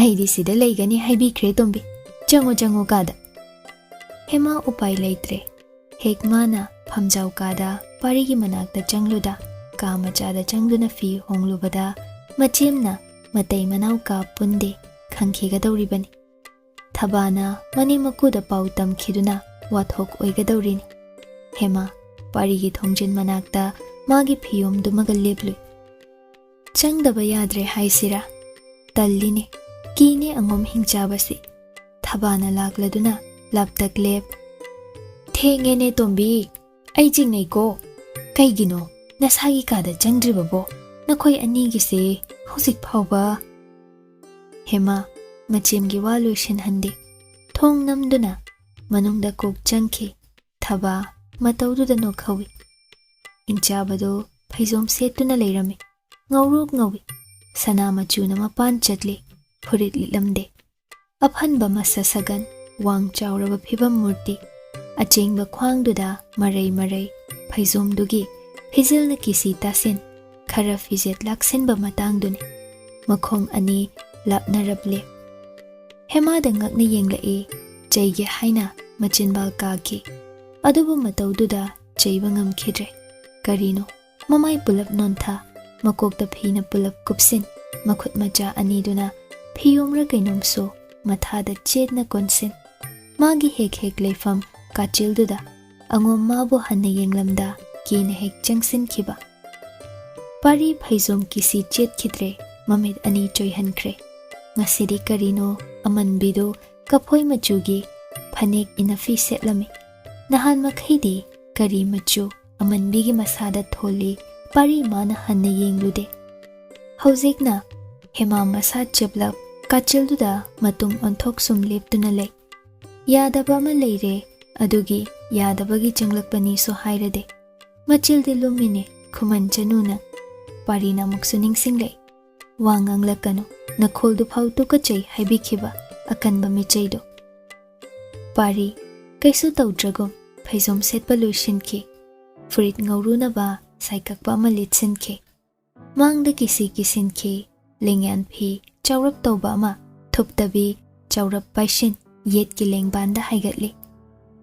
ꯑꯩꯗꯤ ꯁꯤꯗ ꯂꯩꯒꯅꯤ ꯍꯥꯏꯕꯤꯈ꯭ꯔꯦ ꯇꯣꯝꯕꯤ꯫ ꯆꯪꯉꯣ ꯆꯪꯉꯣ ꯀꯥꯗ꯫" ꯍꯦꯃꯥ ꯎꯄꯥꯏ ꯂꯩꯇ꯭ꯔꯦ꯫ ꯍꯦꯛ ꯃꯥꯅ ꯐꯝꯖꯥꯎ ꯀꯥꯗ ꯄꯥꯔꯤꯒꯤ ꯃꯅꯥꯛꯇ ꯆꯪꯂꯨꯗ, ꯀꯥ ꯃꯆꯥꯗ ꯆꯪꯗꯨꯅ ꯐꯤ ꯍꯣꯡꯂꯨꯕꯗ ꯃꯆꯦꯝꯅ ꯃꯇꯩ ꯃꯅꯥꯎ ꯀꯥ ꯄꯨꯟꯗꯦ ꯈꯪꯈꯤꯒꯗꯧꯔꯤꯕꯅꯤ꯫ ꯊꯕꯥꯅ ꯃꯅꯦꯝ ꯃꯀꯨꯗ ꯄꯥꯎ ꯇꯝꯈꯤꯗꯨꯅ ꯋꯥꯊꯣꯛ ꯑꯣꯏꯒꯗꯧꯔꯤꯅꯤ꯫ ꯍꯦꯃꯥ ꯄꯥꯔꯤꯒꯤ ꯊꯣꯡꯖꯤꯟ ꯃꯅꯥꯛꯇ ꯃꯥꯒꯤ ꯐꯤꯌꯣꯝꯗꯨꯃꯒ ꯂꯦꯞꯂꯨꯏ꯫ ꯆꯪꯗꯕ ꯌꯥꯗ꯭ꯔꯦ ꯍꯥꯏꯁꯤꯔꯥ? ꯇꯜꯂꯤꯅꯦ, ꯀꯤꯅꯦ ꯑꯉꯣꯝ ꯍꯤꯡꯆꯥꯕꯁꯤ꯫ ꯊꯕꯥꯅ ꯂꯥꯛꯂꯗꯨꯅ ꯂꯥꯞꯇꯛ ꯂꯦꯞ꯫ "ꯊꯦꯡꯉꯦꯅꯦ ꯇꯣꯝꯕꯤ, ꯑꯩ ꯆꯤꯡꯅꯩꯀꯣ꯫ ꯀꯩꯒꯤꯅꯣ ꯅꯁꯥꯒꯤ ꯀꯥꯗ ꯆꯪꯗ꯭ꯔꯤꯕꯕꯣ? ꯅꯈꯣꯏ ꯑꯅꯤꯒꯤꯁꯦ ꯍꯧꯖꯤꯛ ꯐꯥꯎꯕ?" ꯍꯦꯃꯥ ꯃꯆꯦꯝꯒꯤ ꯋꯥ ꯂꯣꯏꯁꯤꯟꯍꯟꯗꯦ꯫ ꯊꯣꯡ ꯅꯝꯗꯨꯅ ꯃꯅꯨꯡꯗ ꯀꯣꯛ ꯆꯪꯈꯤ꯫ ꯊꯕꯥ ꯃꯇꯧꯗꯨꯗ ꯅꯣꯛꯍꯧꯏ꯫ ꯏꯟꯆꯥꯕꯗꯨ ꯐꯩꯖꯣꯝ ꯁꯦꯠꯇꯨꯅ ꯂꯩꯔꯝꯃꯤ꯫ ꯉꯧꯔꯣꯛ ꯉꯧꯏ꯫ ꯁꯅꯥ ꯃꯆꯨꯅ ꯃꯄꯥꯟ ꯆꯠꯂꯤ꯫ ꯐꯨꯔꯤꯠ ꯂꯤꯠꯂꯝꯗꯦ꯫ ꯑꯐꯟꯕ ꯃꯁꯥ ꯁꯥꯒꯟ, ꯋꯥꯡ ꯆꯥꯎꯔꯕ ꯐꯤꯕꯝ ꯃꯨꯔꯇꯤ, ꯑꯆꯦꯡꯕ ꯈ꯭ꯋꯥꯡꯗꯨꯗ ꯃꯔꯩ ꯃꯔꯩ, ꯐꯩꯖꯣꯝꯗꯨꯒꯤ ꯐꯤꯖꯤꯜꯅ ꯀꯤꯁꯤ ꯇꯥꯁꯤꯟ, ꯈꯔ ꯐꯤꯖꯦꯠ ꯂꯥꯛꯁꯤꯟꯕ ꯃꯇꯥꯡꯗꯨꯅꯤ꯫ ꯃꯈꯣꯡ ꯑꯅꯤ ꯂꯥꯞꯅꯔꯞꯂꯦ꯫ ꯍꯦꯃꯥꯗ ꯉꯛꯅ ꯌꯦꯡꯂꯛꯏ꯫ ꯆꯩꯒꯦ ꯍꯥꯏꯅ ꯃꯆꯤꯟꯕꯥꯜ ꯀꯥꯈꯤ꯫ ꯑꯗꯨꯕꯨ ꯃꯇꯧꯗꯨꯗ ꯆꯩꯕ ꯉꯝꯈꯤꯗ꯭ꯔꯦ꯫ ꯀꯔꯤꯅꯣ? ꯃꯃꯥꯏ ꯄꯨꯂꯞ ꯅꯣꯟꯊ, ꯃꯀꯣꯛꯇ ꯐꯤꯅ ꯄꯨꯂꯞ ꯀꯨꯞꯁꯤꯟ, ꯃꯈꯨꯠ ꯃꯆꯥ ꯑꯅꯤꯗꯨꯅ ꯐꯤꯌꯣꯝꯔ ꯀꯩꯅꯣꯝꯁꯨ ꯃꯊꯥꯗ ꯆꯦꯠꯅ ꯀꯣꯟꯁꯤꯟ꯫ ꯃꯥꯒꯤ ꯍꯦꯛ ꯍꯦꯛ ꯂꯩꯐꯝ ꯀꯥꯆꯤꯜꯗꯨꯗ ꯑꯉꯣꯝ ꯃꯥꯕꯨ ꯍꯟꯅ ꯌꯦꯡꯂꯝꯗ ꯀꯤꯅ ꯍꯦꯛ ꯆꯪꯁꯤꯟꯈꯤꯕ꯫ ꯄꯥꯔꯤ ꯐꯩꯖꯣꯝ ꯀꯤꯁꯤ ꯆꯦꯠꯈꯤꯗ꯭ꯔꯦ, ꯃꯃꯤꯠ ꯑꯅꯤ ꯆꯣꯏꯍꯟꯈ꯭ꯔꯦ꯫ ꯉꯁꯤꯗꯤ ꯀꯔꯤꯅꯣ ꯑꯃꯟꯕꯤꯗꯨ ꯀꯐꯣꯏ ꯃꯆꯨꯒꯤ ꯐꯅꯦꯛ ꯏꯅꯐꯤ ꯁꯦꯠꯂꯝꯃꯤ꯫ ꯅꯍꯥꯟ ꯃꯈꯩꯗꯤ ꯀꯔꯤ ꯃꯆꯨ ꯑꯃꯟꯕꯤꯒꯤ ꯃꯁꯥꯗ ꯊꯣꯜꯂꯤ ꯄꯥꯔꯤ ꯃꯥꯅ ꯍꯟꯅ ꯌꯦꯡꯂꯨꯗꯦ꯫ ꯍꯧꯖꯤꯛꯅ ꯍꯦꯃꯥ ꯃꯁꯥ ꯆꯦꯞꯂꯞ ꯀꯥꯆꯤꯜꯗꯨꯗ ꯃꯇꯨꯡ ꯑꯣꯟꯊꯣꯛ ꯁꯨꯝ ꯂꯦꯞꯇꯨꯅ ꯂꯩ꯫ ꯌꯥꯗꯕ ꯑꯃ ꯂꯩꯔꯦ, ꯑꯗꯨꯒꯤ ꯌꯥꯗꯕꯒꯤ ꯆꯪꯂꯛꯄꯅꯤꯁꯨ ꯍꯥꯏꯔꯗꯦ꯫ "ꯃꯆꯤꯜꯗꯤ ꯂꯨꯝꯃꯤꯅꯦ, ꯈꯨꯃꯟ ꯆꯅꯨꯅ"꯫ ꯄꯥꯔꯤꯅ ꯑꯃꯨꯛꯁꯨ ꯅꯤꯡꯁꯤꯡꯂꯛꯏ꯫ "ꯋꯥ ꯉꯥꯡꯂꯛꯀꯅꯨ, ꯅꯈꯣꯜꯗꯨ ꯐꯥꯎ ꯇꯨꯀꯠꯆꯩ" ꯍꯥꯏꯕꯤꯈꯤꯕ ꯑꯀꯟꯕ ꯃꯤꯆꯩꯗꯨ꯫ ꯄꯥꯔꯤ ꯀꯩꯁꯨ ꯇꯧꯗ꯭ꯔꯒꯨꯝ ꯐꯩꯖꯣꯝ ꯁꯦꯠꯄ ꯂꯣꯏꯁꯤꯟꯈꯤ꯫ ꯐꯨꯔꯤꯠ ꯉꯧꯔꯨꯅꯕ ꯁꯥꯏꯀꯛꯄ ꯑꯃ ꯂꯤꯠꯁꯤꯟꯈꯤ꯫ ꯃꯥꯡꯗ ꯀꯤꯁꯤ ꯀꯤꯁꯤꯟꯈꯤ꯫ ꯂꯦꯡꯌꯥꯟ ꯐꯤ ꯆꯥꯎꯔꯞ ꯇꯧꯕ ꯑꯃ ꯊꯨꯞꯇꯕꯤ ꯆꯥꯎꯔꯞ ꯄꯥꯏꯁꯤꯟ ꯌꯦꯠꯀꯤ ꯂꯦꯡꯕꯥꯟꯗ ꯍꯥꯏꯒꯠꯂꯤ꯫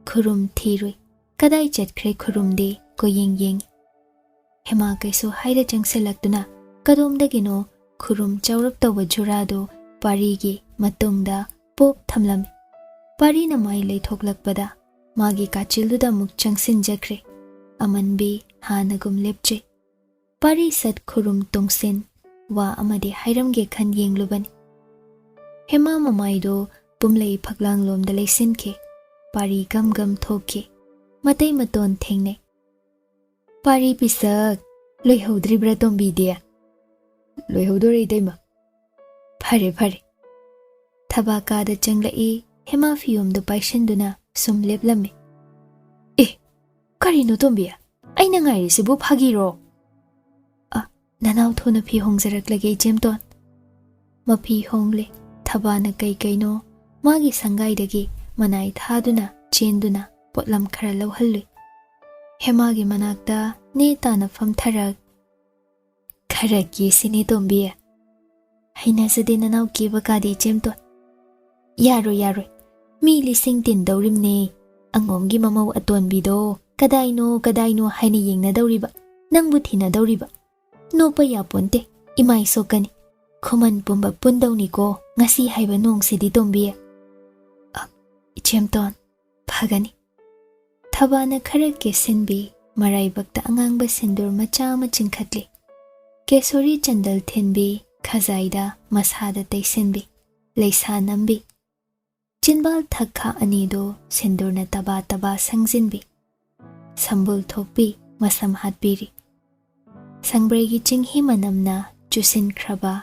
ꯈꯨꯔꯨꯝ ꯊꯤꯔꯨꯏ꯫ ꯀꯗꯥꯏ ꯆꯠꯈ꯭ꯔꯦ ꯈꯨꯔꯨꯝꯗꯤ? ꯀꯣꯏꯌꯦꯡ ꯌꯦꯡꯉꯤ꯫ ꯍꯦꯃꯥ ꯀꯩꯁꯨ ꯍꯥꯏꯔ ꯆꯪꯁꯤꯜꯂꯛꯇꯨꯅ ꯀꯗꯣꯝꯗꯒꯤꯅꯣ ꯈꯨꯔꯨꯝ ꯆꯥꯎꯔꯞ ꯇꯧꯕ ꯖꯨꯔꯥꯗꯨ ꯄꯥꯔꯤꯒꯤ ꯃꯇꯨꯡꯗ ꯄꯣꯞ ꯊꯝꯂꯝꯃꯤ꯫ ꯄꯥꯔꯤꯅ ꯃꯥꯏ ꯂꯩꯊꯣꯛꯂꯛꯄꯗ ꯃꯥꯒꯤ ꯀꯥꯆꯤꯜꯗꯨꯗ ꯑꯃꯨꯛ ꯆꯪꯁꯤꯟꯖꯈ꯭ꯔꯦ꯫ ꯑꯃꯟꯕꯤ ꯍꯥꯟꯅꯒꯨꯝ ꯂꯦꯞꯆꯩ꯫ ꯄꯥꯔꯤ ꯁꯠ ꯈꯨꯔꯨꯝ ꯇꯣꯡꯁꯤꯟ ꯋꯥ ꯑꯃꯗꯤ ꯍꯥꯏꯔꯝꯒꯦ ꯈꯟ ꯌꯦꯡꯂꯨꯕꯅꯤ꯫ ꯍꯦꯃꯥ ꯃꯃꯥꯏꯗꯣ ꯄꯨꯝꯂꯩ ꯐꯛꯂꯥꯡꯂꯣꯝꯗ ꯂꯩꯁꯤꯟꯈꯤ꯫ ꯄꯥꯔꯤ ꯒꯝ ꯒꯝ ꯊꯣꯛꯈꯤ꯫ ꯃꯇꯩ ꯃꯇꯣꯟ ꯊꯦꯡꯅꯩ꯫ "ꯄꯥꯔꯤ ꯄꯤꯁꯛ, ꯂꯣꯏꯍꯧꯗ꯭ꯔꯤꯕ꯭ꯔꯥ ꯇꯣꯝꯕꯤꯗꯤ?" "ꯂꯣꯏꯍꯧꯗꯣꯔꯦ ꯏꯇꯩꯃ"꯫ "ꯐꯔꯦ ꯐꯔꯦ"꯫ ꯊꯕꯥ ꯀꯥꯗ ꯆꯪꯂꯛꯏ꯫ ꯍꯦꯃꯥ ꯐꯤꯌꯣꯝꯗꯨ ꯄꯥꯏꯁꯤꯟꯗꯨꯅ ꯁꯨꯝ ꯂꯦꯞꯂꯝꯃꯤ꯫ "ꯑꯦ, ꯀꯔꯤꯅꯣ ꯇꯣꯝꯕꯤ? ꯑꯩꯅ ꯉꯥꯏꯔꯤꯁꯤꯕꯨ ꯐꯥꯒꯤꯔꯣ?" "ꯑ, ꯅꯅꯥꯎ ꯊꯨꯅ ꯐꯤ ꯍꯣꯡꯖꯔꯛꯂꯒꯦ ꯏꯆꯦꯝꯇꯣꯟ"꯫ ꯃꯐꯤ ꯍꯣꯡꯂꯦ꯫ ꯊꯕꯥꯅ ꯀꯩ ꯀꯩꯅꯣ ꯃꯥꯒꯤ ꯁꯪꯒꯥꯏꯗꯒꯤ ꯃꯅꯥꯏ ꯊꯥꯗꯨꯅ ꯆꯦꯟꯗꯨꯅ ꯄꯣꯠꯂꯝ ꯈꯔ ꯂꯧꯍꯜꯂꯨꯏ꯫ ꯍꯦꯃꯥꯒꯤ ꯃꯅꯥꯛꯇ ꯅꯦ ꯇꯥꯅ ꯐꯝꯊꯔꯛ "ꯈꯔ ꯀꯦꯁꯤꯅꯦ ꯇꯣꯝꯕꯤ"꯫ "ꯍꯩꯅꯖꯗꯦ ꯅꯅꯥꯎ ꯀꯦꯕ ꯀꯥꯗꯤ ꯏꯆꯦꯝꯇꯣꯟ"꯫ "ꯌꯥꯔꯣꯏ, ꯌꯥꯔꯣꯏ꯫ ꯃꯤ ꯂꯤꯁꯤꯡ ꯇꯤꯟꯗꯧꯔꯤꯝꯅꯦ꯫ ꯑꯉꯣꯝꯒꯤ ꯃꯃꯧ ꯑꯇꯣꯟꯕꯤꯗꯣ ꯀꯗꯥꯏꯅꯣ, ꯀꯗꯥꯏꯅꯣ ꯍꯥꯏꯅ ꯌꯦꯡꯅꯗꯧꯔꯤꯕ, ꯅꯪꯕꯨ ꯊꯤꯅꯗꯧꯔꯤꯕ꯫ ꯅꯣꯞꯄ ꯌꯥꯄꯣꯟꯇꯦ, ꯏꯃꯥꯏ ꯁꯣꯛꯀꯅꯤ꯫ ꯈꯨꯃꯟ ꯄꯨꯝꯕ ꯄꯨꯟꯗꯧꯅꯤꯀꯣ ꯉꯁꯤ ꯍꯥꯏꯕ ꯅꯣꯡꯁꯤꯗꯤ ꯇꯣꯝꯕꯤ"꯫ "ꯑ, ꯏꯆꯦꯝꯇꯣꯟ, ꯐꯒꯅꯤ"꯫ ꯊꯕꯥꯅ ꯈꯔ ꯀꯦꯁꯤꯟꯕꯤ, ꯃꯔꯥꯏꯕꯛꯇ ꯑꯉꯥꯡꯕ ꯁꯤꯟꯗꯨꯔ ꯃꯆꯥ ꯑꯃ ꯆꯤꯡꯈꯠꯂꯤ꯫ ꯀꯦꯁꯣꯔꯤ ꯆꯟꯗꯜ ꯊꯤꯟꯕꯤ, ꯈꯖꯥꯏꯗ ꯃꯁꯥꯗ ꯇꯩꯁꯤꯟꯕꯤ, ꯂꯩꯁꯥ ꯅꯝꯕꯤ꯫ ꯆꯤꯟꯕꯥꯜ ꯊꯛꯈꯥ ꯑꯅꯤꯗꯨ ꯁꯤꯟꯗꯨꯔꯅ ꯇꯕꯥ ꯇꯕꯥ ꯁꯪꯖꯤꯟꯕꯤ꯫ ꯁꯝꯕꯨꯜ ꯊꯣꯛꯄꯤ, ꯃꯁꯝ ꯍꯥꯠꯄꯤꯔꯤ꯫ ꯁꯪꯕ꯭ꯔꯩꯒꯤ ꯆꯤꯡꯍꯤ ꯃꯅꯝꯅ ꯆꯨꯁꯤꯟꯈ꯭ꯔꯕ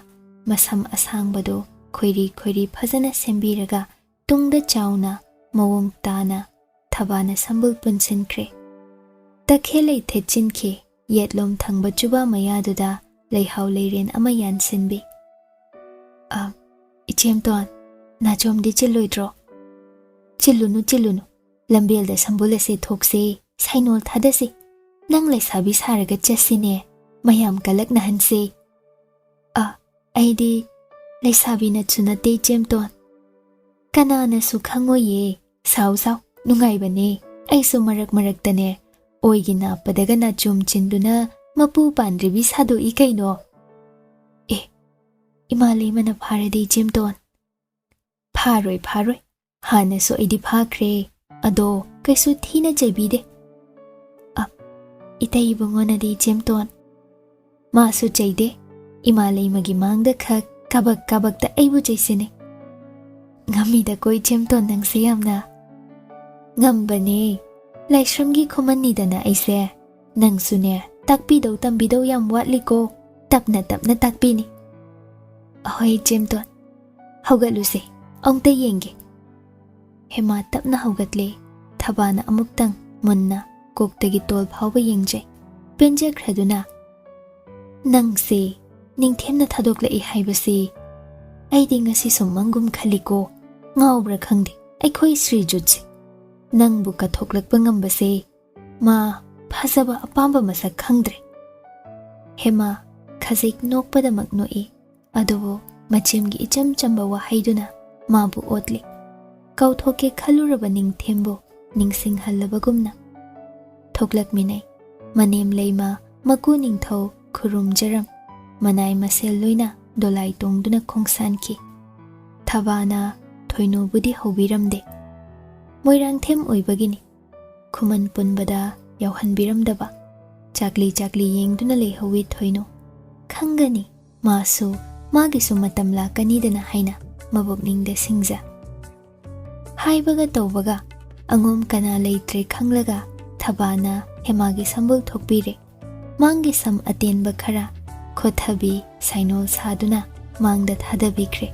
ꯃꯁꯝ ꯑꯁꯥꯡꯕꯗꯨ ꯈꯣꯏꯔꯤ ꯈꯣꯏꯔꯤ ꯐꯖꯅ ꯁꯦꯝꯕꯤꯔꯒ ꯇꯨꯡꯗ ꯆꯥꯎꯅ ꯃꯑꯣꯡ ꯇꯥꯅ ꯊꯕꯥꯅ ꯁꯝꯕꯨꯜ ꯄꯨꯟꯁꯤꯟꯈ꯭ꯔꯦ꯫ ꯇꯈꯦꯜꯂꯩ ꯊꯦꯠꯆꯤꯟꯈꯤ꯫ ꯌꯦꯠꯂꯣꯝ ꯊꯪꯕ ꯆꯨꯕꯥ ꯃꯌꯥꯗꯨꯗ ꯂꯩꯍꯥꯎ ꯂꯩꯔꯦꯟ ꯑꯃ ꯌꯥꯟꯁꯤꯟꯕꯤ꯫ "ꯑ, ꯏꯆꯦꯝꯇꯣꯟ, ꯅꯥꯆꯣꯝꯗꯤ ꯆꯤꯜꯂꯣꯏꯗ꯭ꯔꯣ?" "ꯆꯤꯜꯂꯨꯅꯨ, ꯆꯤꯜꯂꯨꯅꯨ꯫ ꯂꯝꯕꯦꯜꯗ ꯁꯝꯕꯨꯜ ꯑꯁꯦ ꯊꯣꯛꯁꯦ, ꯁꯥꯏꯅꯣꯜ ꯊꯥꯗꯁꯦ꯫ ꯅꯪ ꯂꯩꯁꯥꯕꯤ ꯁꯥꯔꯒ ꯆꯠꯁꯤꯅꯦ, ꯃꯌꯥꯝ ꯀꯂꯛꯅꯍꯟꯁꯦ꯫" "ꯑ, ꯑꯩꯗꯤ ꯂꯩꯁꯥꯕꯤ ꯅꯠꯁꯨ ꯅꯠꯇꯦ, ꯏꯆꯦꯝꯇꯣꯟ꯫" "ꯀꯅꯥꯅꯁꯨ ꯈꯪꯉꯣꯏꯌꯦ꯫ ꯁꯥꯎ ꯁꯥꯎ, ꯅꯨꯡꯉꯥꯏꯕꯅꯦ꯫ ꯑꯩꯁꯨ ꯃꯔꯛ ꯃꯔꯛꯇꯅꯦ, ꯑꯣꯏꯒꯤ ꯅꯥꯞꯄꯗꯒ ꯅꯥꯆꯣꯝ ꯆꯤꯟꯗꯨꯅ ꯃꯄꯨ ꯄꯥꯟꯗ꯭ꯔꯤꯕꯤ ꯁꯥꯗꯣꯛꯏ ꯀꯩꯅꯣ꯫" "ꯑꯦ, ꯏꯃꯥ ꯂꯩꯃꯅ ꯐꯥꯔꯗꯤ, ꯏꯆꯦꯝꯇꯣꯟ?" "ꯐꯥꯔꯣꯏ, ꯐꯥꯔꯣꯏ꯫ ꯍꯥꯟꯅꯁꯨ ꯑꯩꯗꯤ ꯐꯥꯈ꯭ꯔꯦ꯫ ꯑꯗꯣ ꯀꯩꯁꯨ ꯊꯤꯅ ꯆꯩꯕꯤꯗꯦ꯫" "ꯑ, ꯏꯇꯩ ꯏꯕꯨꯡꯉꯣꯅꯗꯤ, ꯏꯆꯦꯝꯇꯣꯟ?" "ꯃꯥꯁꯨ ꯆꯩꯗꯦ꯫ ꯏꯃꯥ ꯂꯩꯃꯒꯤ ꯃꯥꯡꯗ ꯈꯛ ꯀꯥꯕꯛ ꯀꯥꯕꯛꯇ ꯑꯩꯕꯨ ꯆꯩꯁꯤꯟꯅꯩ꯫" "ꯉꯝꯃꯤꯗꯀꯣ, ꯏꯆꯦꯝꯇꯣꯟ, ꯅꯪꯁꯦ ꯌꯥꯝꯅ꯫" "ꯉꯝꯕꯅꯦ꯫ ꯂꯥꯏꯁ꯭ꯔꯝꯒꯤ ꯈꯨꯃꯟꯅꯤꯗꯅ ꯑꯩꯁꯦ꯫ ꯅꯪꯁꯨꯅꯦ, ꯇꯥꯛꯄꯤꯗꯧ ꯇꯝꯕꯤꯗꯧ ꯌꯥꯝ ꯋꯥꯠꯂꯤꯀꯣ꯫ ꯇꯞꯅ ꯇꯞꯅ ꯇꯥꯛꯄꯤꯅꯤ꯫" "ꯑꯍꯣꯏ, ꯏꯆꯦꯝꯇꯣꯟ꯫ ꯍꯧꯒꯠꯂꯨꯁꯦ, ꯑꯃꯨꯛꯇ ꯌꯦꯡꯒꯦ꯫" ꯍꯦꯃꯥ ꯇꯞꯅ ꯍꯧꯒꯠꯂꯦ꯫ ꯊꯕꯥꯅ ꯑꯃꯨꯛꯇꯪ ꯃꯨꯟꯅ ꯀꯣꯛꯇꯒꯤ ꯇꯣꯜ ꯐꯥꯎꯕ ꯌꯦꯡꯖꯩ꯫ ꯄꯦꯟꯖꯈ꯭ꯔꯗꯨꯅ, "ꯅꯪꯁꯦ ꯅꯤꯡꯊꯦꯝꯅ ꯊꯥꯗꯣꯛꯂꯛꯏ ꯍꯥꯏꯕꯁꯤ ꯑꯩꯗꯤ ꯉꯁꯤ ꯁꯨꯝ ꯃꯪꯒꯨꯝ ꯈꯜꯂꯤꯀꯣ꯫ ꯉꯥꯎꯕ꯭ꯔꯥ ꯈꯪꯗꯦ ꯑꯩꯈꯣꯏ ꯁ꯭ꯔꯤꯖꯨꯠꯁꯦ꯫ ꯅꯪꯕꯨ ꯀꯠꯊꯣꯛꯂꯛꯄ ꯉꯝꯕꯁꯦ ꯃꯥ ꯐꯖꯕ ꯑꯄꯥꯝꯕ ꯃꯁꯛ ꯈꯪꯗ꯭ꯔꯦ꯫" ꯍꯦꯃꯥ ꯈꯖꯤꯛ ꯅꯣꯛꯄꯗꯃꯛ ꯅꯣꯛꯏ꯫ ꯑꯗꯨꯕꯨ ꯃꯆꯦꯝꯒꯤ ꯏꯆꯝ ꯆꯝꯕ ꯋꯥꯍꯩꯗꯨꯅ ꯃꯥꯕꯨ ꯑꯣꯠꯂꯤ꯫ ꯀꯥꯎꯊꯣꯛꯀꯦ ꯈꯜꯂꯨꯔꯕ ꯅꯤꯡꯊꯦꯝꯕꯨ ꯅꯤꯡꯁꯤꯡꯍꯜꯂꯕꯒꯨꯝꯅ꯫ ꯊꯣꯛꯂꯛꯃꯤꯟꯅꯩ꯫ ꯃꯅꯦꯝ ꯂꯩꯃ ꯃꯀꯨ ꯅꯤꯡꯊꯧ ꯈꯨꯔꯨꯝꯖꯔꯝ ꯃꯅꯥꯏ ꯃꯁꯦꯜ ꯂꯣꯏꯅ ꯗꯣꯂꯥꯏ ꯇꯣꯡꯗꯨꯅ ꯈꯣꯡꯁꯥꯟꯈꯤ꯫ ꯊꯕꯥꯅ ꯊꯣꯏꯅꯨꯕꯨꯗꯤ ꯍꯧꯕꯤꯔꯝꯗꯦ꯫ ꯃꯣꯏꯔꯥꯡꯊꯦꯝ ꯑꯣꯏꯕꯒꯤꯅꯤ꯫ ꯈꯨꯃꯟ ꯄꯨꯟꯕꯗ ꯌꯥꯎꯍꯟꯕꯤꯔꯝꯗꯕ꯫ ꯆꯥꯛꯂꯤ ꯆꯥꯛꯂꯤ ꯌꯦꯡꯗꯨꯅ ꯂꯩꯍꯧꯋꯤ ꯊꯣꯏꯅꯨ꯫ ꯈꯪꯒꯅꯤ, ꯃꯥꯁꯨ, ꯃꯥꯒꯤꯁꯨ ꯃꯇꯝ ꯂꯥꯛꯀꯅꯤꯗꯅ ꯍꯥꯏꯅ ꯃꯕꯨꯛꯅꯤꯡꯗ ꯁꯤꯡꯖ꯫ ꯍꯥꯏꯕꯒ ꯇꯧꯕꯒ ꯑꯉꯣꯝ ꯀꯅꯥ ꯂꯩꯇ꯭ꯔꯦ ꯈꯪꯂꯒ ꯊꯕꯥꯅ ꯍꯦꯃꯥꯒꯤ ꯁꯝꯕꯨꯜ ꯊꯣꯛꯄꯤꯔꯦ꯫ ꯃꯥꯡꯒꯤ ꯁꯝ ꯑꯇꯦꯟꯕ ꯈꯔ ꯈꯣꯠꯊꯕꯤ ꯁꯥꯏꯅꯣꯜ ꯁꯥꯗꯨꯅ ꯃꯥꯡꯗ ꯊꯥꯗꯕꯤꯈ꯭ꯔꯦ꯫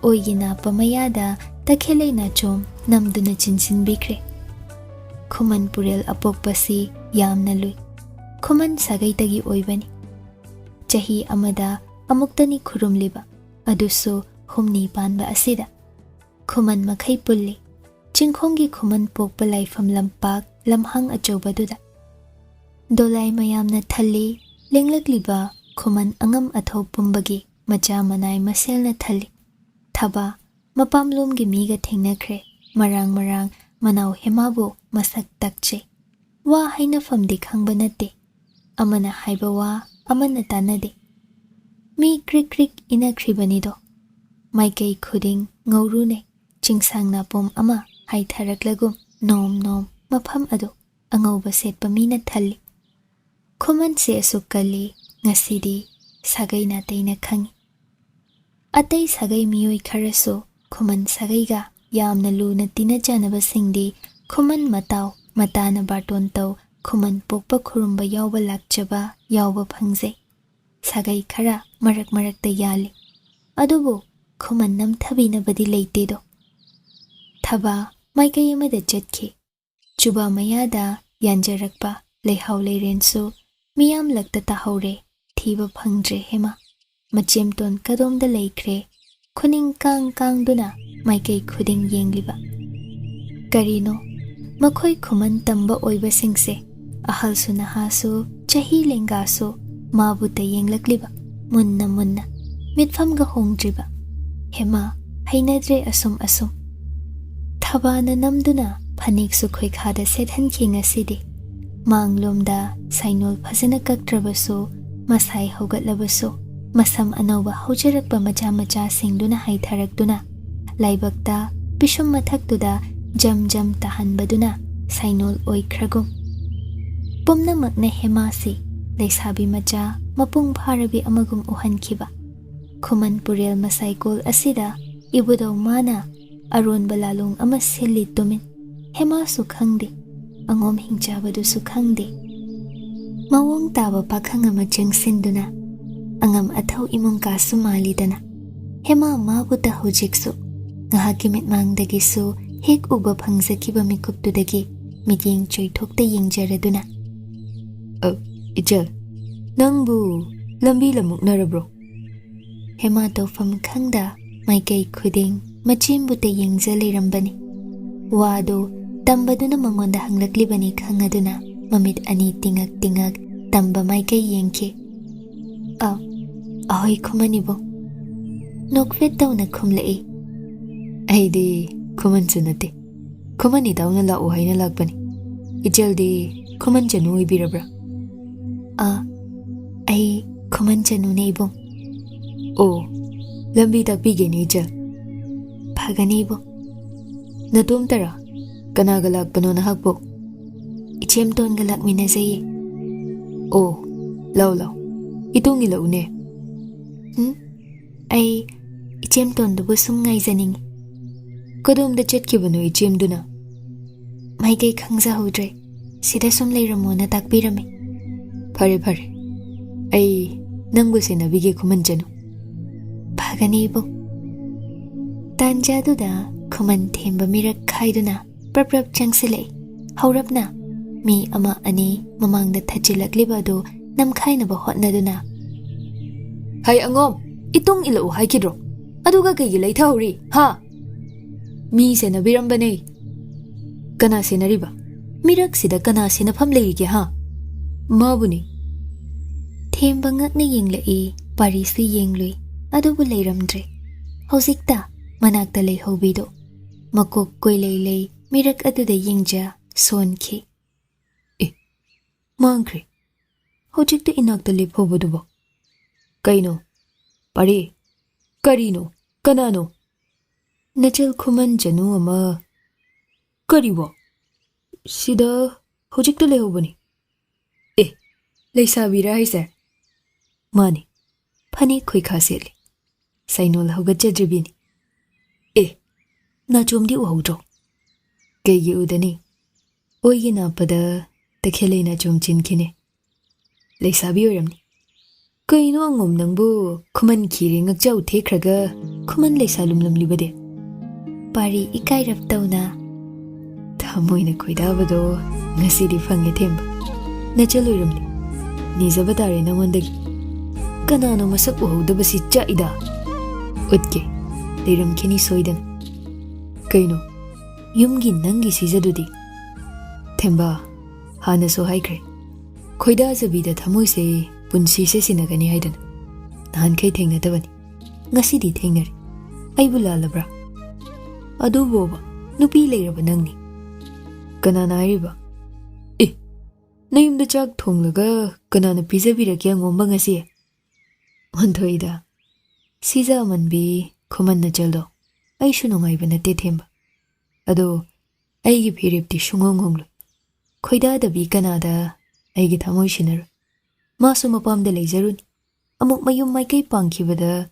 ꯑꯣꯏꯒꯤ ꯅꯥꯞꯄ ꯃꯌꯥꯗ ꯇꯈꯦꯜꯂꯩ ꯅꯥꯆꯣꯝ ꯅꯝꯗꯨꯅ ꯆꯤꯟꯁꯤꯟꯕꯤꯈ꯭ꯔꯦ꯫ ꯈꯨꯃꯟ ꯄꯨꯔꯦꯜ ꯑꯄꯣꯛꯄꯁꯤ ꯌꯥꯝꯅ ꯂꯨꯏ꯫ ꯈꯨꯃꯟ ꯁꯥꯒꯩꯗꯒꯤ ꯑꯣꯏꯕꯅꯤ꯫ ꯆꯍꯤ ꯑꯃꯗ ꯑꯃꯨꯛꯇꯅꯤ ꯈꯨꯔꯨꯝꯂꯤꯕ, ꯑꯗꯨꯁꯨ ꯍꯨꯝꯅꯤ ꯄꯥꯟꯕ ꯑꯁꯤꯗ꯫ ꯈꯨꯃꯟ ꯃꯈꯩ ꯄꯨꯜꯂꯤ꯫ ꯆꯤꯡꯈꯣꯡꯒꯤ ꯈꯨꯃꯟ ꯄꯣꯛꯄ ꯂꯥꯏꯐꯝ ꯂꯝꯄꯥꯛ ꯂꯝꯍꯥꯡ ꯑꯆꯧꯕꯗꯨꯗ꯫ ꯗꯣꯂꯥꯏ ꯃꯌꯥꯝꯅ ꯊꯜꯂꯤ꯫ ꯂꯦꯡꯂꯛꯂꯤꯕ ꯈꯨꯃꯟ ꯑꯉꯝ ꯑꯊꯧ ꯄꯨꯝꯕꯒꯤ ꯃꯆꯥ ꯃꯅꯥꯏ ꯃꯁꯦꯜꯅ ꯊꯜꯂꯤ꯫ ꯊꯕꯥ ꯃꯄꯥꯝꯂꯣꯝꯒꯤ ꯃꯤꯒ ꯊꯦꯡꯅꯈ꯭ꯔꯦ꯫ ꯃꯔꯥꯡ ꯃꯔꯥꯡ ꯃꯅꯥꯎ ꯍꯦꯃꯥꯕꯨ ꯃꯁꯛ ꯇꯥꯛꯆꯩ꯫ ꯋꯥ ꯍꯥꯏꯅꯐꯝꯗꯤ ꯈꯪꯕ ꯅꯠꯇꯦ꯫ ꯑꯃꯅ ꯍꯥꯏꯕ ꯋꯥ ꯑꯃꯅ ꯇꯥꯟꯅꯗꯦ꯫ ꯃꯤ ꯀ꯭ꯔꯤꯛ ꯀ꯭ꯔꯤꯛ ꯏꯅꯈ꯭ꯔꯤꯕꯅꯤꯗꯣ꯫ ꯃꯥꯏꯀꯩ ꯈꯨꯗꯤꯡ ꯉꯧꯔꯨꯅꯩ꯫ ꯆꯤꯡꯁꯥꯡ ꯅꯥꯄꯣꯝ ꯑꯃ ꯍꯥꯏꯊꯔꯛꯂꯒꯨꯝ ꯅꯣꯝ ꯅꯣꯝ ꯃꯐꯝ ꯑꯗꯨ ꯑꯉꯧꯕ ꯁꯦꯠꯄ ꯃꯤꯅ ꯊꯜꯂꯤ꯫ ꯈꯨꯃꯟꯁꯦ ꯑꯁꯨꯛ ꯀꯜꯂꯤ, ꯉꯁꯤꯗꯤ ꯁꯥꯒꯩ ꯅꯥꯇꯩꯅ ꯈꯪꯏ꯫ ꯑꯇꯩ ꯁꯥꯒꯩ ꯃꯤꯑꯣꯏ ꯈꯔꯁꯨ ꯈꯨꯃꯟ ꯁꯥꯒꯩꯒ ꯌꯥꯝꯅ ꯂꯨꯅ ꯇꯤꯟꯅꯖꯅꯕꯁꯤꯡꯗꯤ ꯈꯨꯃꯟ ꯃꯇꯥꯎ, ꯃꯇꯥꯅ ꯕꯥꯔꯇꯣꯟ ꯇꯧ, ꯈꯨꯃꯟ ꯄꯣꯛꯄ ꯈꯨꯔꯨꯝꯕ ꯌꯥꯎꯕ ꯂꯥꯛꯆꯕ ꯌꯥꯎꯕ ꯐꯪꯖꯩ꯫ ꯁꯥꯒꯩ ꯈꯔ ꯃꯔꯛ ꯃꯔꯛꯇ ꯌꯥꯜꯂꯤ꯫ ꯑꯗꯨꯕꯨ ꯈꯨꯃꯟ ꯅꯝꯊꯕꯤꯅꯕꯗꯤ ꯂꯩꯇꯦꯗꯣ꯫ ꯊꯕꯥ ꯃꯥꯏꯀꯩ ꯑꯃꯗ ꯆꯠꯈꯤ꯫ ꯆꯨꯕꯥ ꯃꯌꯥꯗ ꯌꯥꯟꯖꯔꯛꯄ ꯂꯩꯍꯥꯎ ꯂꯩꯔꯦꯟꯁꯨ ꯃꯤꯌꯥꯝꯂꯛꯇ ꯇꯥꯍꯧꯔꯦ꯫ ꯊꯤꯕ ꯐꯪꯗ꯭ꯔꯦ ꯍꯦꯃꯥ꯫ ꯃꯆꯦꯝꯇꯣꯟ ꯀꯗꯣꯝꯗ ꯂꯩꯈ꯭ꯔꯦ? ꯈꯨꯅꯤꯡ ꯀꯥꯡ ꯀꯥꯡꯗꯨꯅ ꯃꯥꯏꯀꯩ ꯈꯨꯗꯤꯡ ꯌꯦꯡꯂꯤꯕ꯫ ꯀꯔꯤꯅꯣ? ꯃꯈꯣꯏ ꯈꯨꯃꯟ ꯇꯝꯕ ꯑꯣꯏꯕꯁꯤꯡꯁꯦ, ꯑꯍꯜꯁꯨ ꯅꯍꯥꯁꯨ ꯆꯍꯤ ꯂꯦꯡꯒꯥꯁꯨ ꯃꯥꯕꯨꯇ ꯌꯦꯡꯂꯛꯂꯤꯕ, ꯃꯨꯟꯅ ꯃꯨꯟꯅ, ꯃꯤꯠꯐꯝꯒ ꯍꯣꯡꯗ꯭ꯔꯤꯕ꯫ ꯍꯦꯃꯥ, ꯍꯩꯅꯗ꯭ꯔꯦ ꯑꯁꯨꯝ ꯑꯁꯨꯝ꯫ ꯊꯕꯥꯅ ꯅꯝꯗꯨꯅ ꯐꯅꯦꯛꯁꯨ ꯈꯣꯏꯈꯥꯗ ꯁꯦꯠꯍꯟꯈꯤ ꯉꯁꯤꯗꯤ꯫ ꯃꯥꯡꯂꯣꯝꯗ ꯁꯥꯏꯅꯣꯜ ꯐꯖꯅ ꯀꯛꯇ꯭ꯔꯕꯁꯨ, ꯃꯁꯥꯏ ꯍꯧꯒꯠꯂꯕꯁꯨ, ꯃꯁꯝ ꯑꯅꯧꯕ ꯍꯧꯖꯔꯛꯄ ꯃꯆꯥ ꯃꯆꯥꯁꯤꯡꯗꯨꯅ ꯍꯥꯏꯊꯔꯛꯇꯨꯅ, ꯂꯥꯏꯕꯛꯇ ꯄꯤꯁꯨꯝ ꯃꯊꯛꯇꯨꯗ ꯖꯝ ꯖꯝ ꯇꯥꯍꯟꯕꯗꯨꯅ ꯁꯥꯏꯅꯣꯜ ꯑꯣꯏꯈ꯭ꯔꯒꯨꯝ꯫ ꯄꯨꯝꯅꯃꯛꯅ ꯍꯦꯃꯥꯁꯤ ꯂꯩꯁꯥꯕꯤ ꯃꯆꯥ ꯃꯄꯨꯡ ꯐꯥꯔꯕꯤ ꯑꯃꯒꯨꯝ ꯎꯍꯟꯈꯤꯕ꯫ ꯈꯨꯃꯟ ꯄꯨꯔꯦꯜ ꯃꯁꯥꯏꯀꯣꯜ ꯑꯁꯤꯗ ꯏꯕꯨꯙꯧ ꯃꯥꯅ ꯑꯔꯣꯟꯕ ꯂꯥꯂꯣꯡ ꯑꯃ ꯁꯤꯜꯂꯤ ꯇꯨꯃꯤꯟ꯫ ꯍꯦꯃꯥꯁꯨ ꯈꯪꯗꯦ, ꯑꯉꯣꯝ ꯍꯤꯡꯆꯥꯕꯗꯨꯁꯨ ꯈꯪꯗꯦ꯫ ꯃꯑꯣꯡ ꯇꯥꯕ ꯄꯥꯈꯪ ꯑꯃ ꯆꯪꯁꯤꯟꯗꯨꯅ ꯑꯉꯝ ꯑꯊꯧ ꯏꯃꯨꯡ ꯀꯥꯁꯨ ꯃꯥꯜꯂꯤꯗꯅ꯫ ꯍꯦꯃꯥ ꯃꯥꯕꯨꯇ ꯍꯧꯖꯤꯛꯁꯨ ꯉꯥꯏꯍꯥꯛꯀꯤ ꯃꯤꯠꯃꯥꯡꯗꯒꯤꯁꯨ ꯍꯦꯛ ꯎꯕ ꯐꯪꯖꯈꯤꯕ ꯃꯤꯀꯨꯞꯇꯨꯗꯒꯤ ꯃꯤꯠꯌꯦꯡ ꯆꯣꯏꯊꯣꯛꯇ ꯌꯦꯡꯖꯔꯗꯨꯅ ꯑ, ꯏꯆꯜ, ꯅꯪꯕꯨ ꯂꯝꯕꯤ ꯂꯃꯨꯛꯅꯔꯕ꯭ꯔꯣ? ꯍꯦꯃꯥ ꯇꯧꯐꯝ ꯈꯪꯗ ꯃꯥꯏꯀꯩ ꯈꯨꯗꯤꯡ ꯃꯆꯦꯝꯕꯨꯇ ꯌꯦꯡꯖ ꯂꯩꯔꯝꯕꯅꯤ꯫ ꯋꯥꯗꯨ ꯇꯝꯕꯗꯨꯅ ꯃꯉꯣꯟꯗ ꯍꯪꯂꯛꯂꯤꯕꯅꯤ ꯈꯪꯉꯗꯨꯅ ꯃꯃꯤꯠ ꯑꯅꯤ ꯇꯤꯡꯉꯛ ꯇꯤꯡꯉꯛ ꯇꯝꯕ ꯃꯥꯏꯀꯩ ꯌꯦꯡꯈꯤ꯫ "ꯑ, ꯑꯍꯣꯏ, ꯈꯨꯃꯟ ꯏꯕꯨꯡ꯫" ꯅꯣꯛꯐꯦꯠ ꯇꯧꯅ ꯈꯨꯝꯂꯛꯏ꯫ "ꯑꯩꯗꯤ ꯈꯨꯃꯟꯁꯨ ꯅꯠꯇꯦ, ꯈꯨꯃꯟ ꯏꯇꯥꯎꯅ ꯂꯥꯛꯎ ꯍꯥꯏꯅ ꯂꯥꯛꯄꯅꯤ꯫ ꯏꯆꯜꯗꯤ ꯈꯨꯃꯟ ꯆꯅꯨ ꯑꯣꯏꯕꯤꯔꯕ꯭ꯔꯥ?" "ꯑ, ꯑꯩ ꯈꯨꯃꯟ ꯆꯅꯨꯅꯦ ꯏꯕꯨꯡ꯫" "ꯑꯣ, ꯂꯝꯕꯤ ꯇꯥꯛꯄꯤꯒꯦꯅꯦ ꯏꯆꯜ꯫" "ꯐꯒꯅꯤ ꯏꯕꯨꯡ꯫" "ꯅꯇꯣꯝꯇꯔꯥ? ꯀꯅꯥꯒ ꯂꯥꯛꯄꯅꯣ ꯅꯍꯥꯛꯄꯨ?" "ꯏꯆꯦꯝꯇꯣꯟꯒ ꯂꯥꯛꯃꯤꯟꯅꯖꯩꯌꯦ꯫" "ꯑꯣ, ꯂꯥꯎ ꯂꯥꯎ, ꯏꯇꯨꯡ ꯏꯜꯂꯛꯎꯅꯦ꯫" "ꯎꯝ, ꯑꯩ ꯏꯆꯦꯝꯇꯣꯟꯗꯨꯕꯨ ꯁꯨꯝ ꯉꯥꯏꯖꯅꯤꯡꯏ꯫" "ꯀꯗꯣꯝꯗ ꯆꯠꯈꯤꯕꯅꯣ ꯏꯆꯦꯝꯗꯨꯅ?" "ꯃꯥꯏꯀꯩ ꯈꯪꯖꯍꯧꯗ꯭ꯔꯦ, ꯁꯤꯗ ꯁꯨꯝ ꯂꯩꯔꯝꯃꯣꯅ ꯇꯥꯛꯄꯤꯔꯝꯃꯤ꯫" "ꯐꯔꯦ ꯐꯔꯦ, ꯑꯩ ꯅꯪꯕꯨ ꯁꯦꯟꯅꯕꯤꯒꯦ ꯈꯨꯃꯟ ꯆꯅꯨ꯫" "ꯐꯒꯅꯤ ꯏꯕꯨꯡ꯫" ꯇꯥꯟꯖꯥꯗꯨꯗ ꯈꯨꯃꯟ ꯊꯦꯝꯕ ꯃꯤꯔꯛ ꯈꯥꯏꯗꯨꯅ ꯄ꯭ꯔꯞ ꯄ꯭ꯔꯞ ꯆꯪꯁꯤꯜꯂꯛꯏ꯫ ꯍꯧꯔꯞꯅ ꯃꯤ ꯑꯃ ꯑꯅꯤ ꯃꯃꯥꯡꯗ ꯊꯠꯆꯤꯜꯂꯛꯂꯤꯕ ꯑꯗꯨ ꯅꯝꯈꯥꯏꯅꯕ ꯍꯣꯠꯅꯗꯨꯅ, "ꯍꯩ ꯑꯉꯣꯝ, ꯏꯇꯨꯡ ꯏꯜꯂꯛꯎ ꯍꯥꯏꯈꯤꯗ꯭ꯔꯣ? ꯑꯗꯨꯒ ꯀꯩꯒꯤ ꯂꯩꯊꯍꯧꯔꯤ, ꯍꯥ?" "ꯃꯤ ꯁꯦꯟꯅꯕꯤꯔꯝꯕꯅꯦ꯫" "ꯀꯅꯥ ꯁꯦꯟꯅꯔꯤꯕ? ꯃꯤꯔꯛꯁꯤꯗ ꯀꯅꯥ ꯁꯦꯟꯅꯐꯝ ꯂꯩꯔꯤꯒꯦ, ꯍꯥ?" "ꯃꯥꯕꯨꯅꯤ꯫" ꯊꯦꯝꯕ ꯉꯛꯅ ꯌꯦꯡꯂꯛꯏ꯫ ꯄꯥꯔꯤꯁꯨ ꯌꯦꯡꯂꯨꯏ, ꯑꯗꯨꯕꯨ ꯂꯩꯔꯝꯗ꯭ꯔꯦ꯫ ꯍꯧꯖꯤꯛꯇ ꯃꯅꯥꯛꯇ ꯂꯩꯍꯧꯕꯤꯗꯣ ꯃꯀꯣꯛ ꯀꯣꯏꯂꯩ ꯂꯩ ꯃꯤꯔꯛ ꯑꯗꯨꯗ ꯌꯦꯡꯖ ꯁꯣꯟꯈꯤ꯫ "ꯑꯦ, ꯃꯥꯡꯈ꯭ꯔꯦ꯫ ꯍꯧꯖꯤꯛꯇ ꯏꯅꯥꯛꯇ ꯂꯦꯞꯍꯧꯕꯗꯨꯕꯣ? ꯀꯩꯅꯣ? ꯄꯥꯔꯤ, ꯀꯔꯤꯅꯣ? ꯀꯅꯥꯅꯣ?" "ꯅꯆꯜ ꯈꯨꯃꯟ ꯆꯅꯨ ꯑꯃ꯫" "ꯀꯔꯤꯕꯣ? ꯁꯤꯗ ꯍꯧꯖꯤꯛꯇ ꯂꯩꯍꯧꯕꯅꯤ꯫" "ꯑꯦ, ꯂꯩꯁꯥꯕꯤꯔꯥ ꯍꯥꯏꯁꯦ?" "ꯃꯥꯅꯤ, ꯐꯅꯦꯛ ꯈꯣꯏꯈꯥ ꯁꯦꯠꯂꯤ, ꯁꯩꯅꯣꯜ ꯍꯧꯒꯠꯆꯗ꯭ꯔꯤꯕꯤꯅꯤ꯫" "ꯑꯦ, ꯅꯥꯆꯣꯝꯗꯤ ꯎꯍꯧꯗ꯭ꯔꯣ?" "ꯀꯩꯒꯤ ꯎꯗꯅꯤ? ꯑꯣꯏꯒꯤ ꯅꯥꯞꯄꯗ ꯇꯈꯦꯜꯂꯩ ꯅꯥꯆꯣꯝ ꯆꯦꯟꯈꯤꯅꯦ꯫ ꯂꯩꯁꯥꯕꯤ ꯑꯣꯏꯔꯝꯅꯤ꯫" "ꯀꯩꯅꯣ ꯑꯉꯣꯝ ꯅꯪꯕꯨ? ꯈꯨꯃꯟ ꯈꯤꯔꯦ ꯉꯛꯆꯥꯎ ꯊꯦꯛꯈ꯭ꯔꯒ ꯈꯨꯃꯟ ꯂꯩꯁꯥ ꯂꯨꯝꯂꯝꯂꯤꯕꯗꯤ?" ꯄꯥꯔꯤ ꯏꯀꯥꯏꯔꯞ ꯇꯧꯅ, "ꯊꯃꯣꯏꯅ ꯈꯣꯏꯗꯥꯕꯗꯣ ꯉꯁꯤꯗꯤ ꯐꯪꯉꯦ ꯊꯦꯝꯕ꯫" ꯅꯆꯜ ꯑꯣꯏꯔꯝꯂꯦ꯫ ꯅꯤꯖꯕ ꯇꯥꯔꯦ ꯅꯉꯣꯟꯗꯒꯤ꯫ ꯀꯅꯥꯅꯣ ꯃꯁꯛ ꯎꯍꯧꯗꯕꯁꯤ? ꯆꯥꯛꯏꯗ꯫ ꯎꯠꯀꯦ, ꯂꯩꯔꯝꯈꯤꯅꯤ ꯁꯣꯏꯗꯅ꯫ ꯀꯩꯅꯣ, ꯌꯨꯝꯒꯤ ꯅꯪꯒꯤ ꯁꯤꯖꯗꯨꯗꯤ? ꯊꯦꯝꯕ, ꯍꯥꯟꯅꯁꯨ ꯍꯥꯏꯈ꯭ꯔꯦ, ꯈꯣꯏꯗꯥꯖꯕꯤꯗ ꯊꯃꯣꯏꯁꯦ ꯄꯨꯟꯁꯤꯁꯦ ꯁꯤꯟꯅꯒꯅꯤ ꯍꯥꯏꯗꯅ꯫ ꯅꯍꯥꯟꯈꯩ ꯊꯦꯡꯅꯗꯕꯅꯤ, ꯉꯁꯤꯗꯤ ꯊꯦꯡꯅꯔꯦ꯫ ꯑꯩꯕꯨ ꯂꯥꯜꯂꯕ꯭ꯔꯥ? ꯑꯗꯨꯕꯣꯕ, ꯅꯨꯄꯤ ꯂꯩꯔꯕ ꯅꯪꯅꯤ꯫ ꯀꯅꯥꯅ ꯍꯥꯏꯔꯤꯕ? ꯑꯦ, ꯅꯌꯨꯝꯗ ꯆꯥꯛ ꯊꯣꯡꯂꯒ ꯀꯅꯥꯅ ꯄꯤꯖꯕꯤꯔꯛꯀꯦ ꯑꯉꯣꯝꯕ ꯉꯁꯤ? ꯑꯣꯟꯊꯣꯛꯏꯗ꯫ ꯁꯤꯖ ꯑꯃꯟꯕꯤ, ꯈꯨꯃꯟ ꯅꯆꯜꯗꯣ꯫ ꯑꯩꯁꯨ ꯅꯨꯡꯉꯥꯏꯕ ꯅꯠꯇꯦ ꯊꯦꯝꯕ꯫ ꯑꯗꯣ ꯑꯩꯒꯤ ꯐꯤꯔꯦꯞꯇꯤ ꯁꯨꯡꯍꯣꯡ ꯍꯣꯡꯂꯣꯏ꯫ ꯈꯣꯏꯗꯥꯗꯕꯤ ꯀꯅꯥꯗ ꯑꯩꯒꯤ ꯊꯃꯣꯏ ꯁꯤꯟꯅꯔꯣꯏ꯫ ꯃꯥꯁꯨ ꯃꯄꯥꯝꯗ ꯂꯩꯖꯔꯨꯅꯤ꯫ ꯑꯃꯨꯛ ꯃꯌꯨꯝ ꯃꯥꯏꯀꯩ ꯄꯥꯡꯈꯤꯕꯗ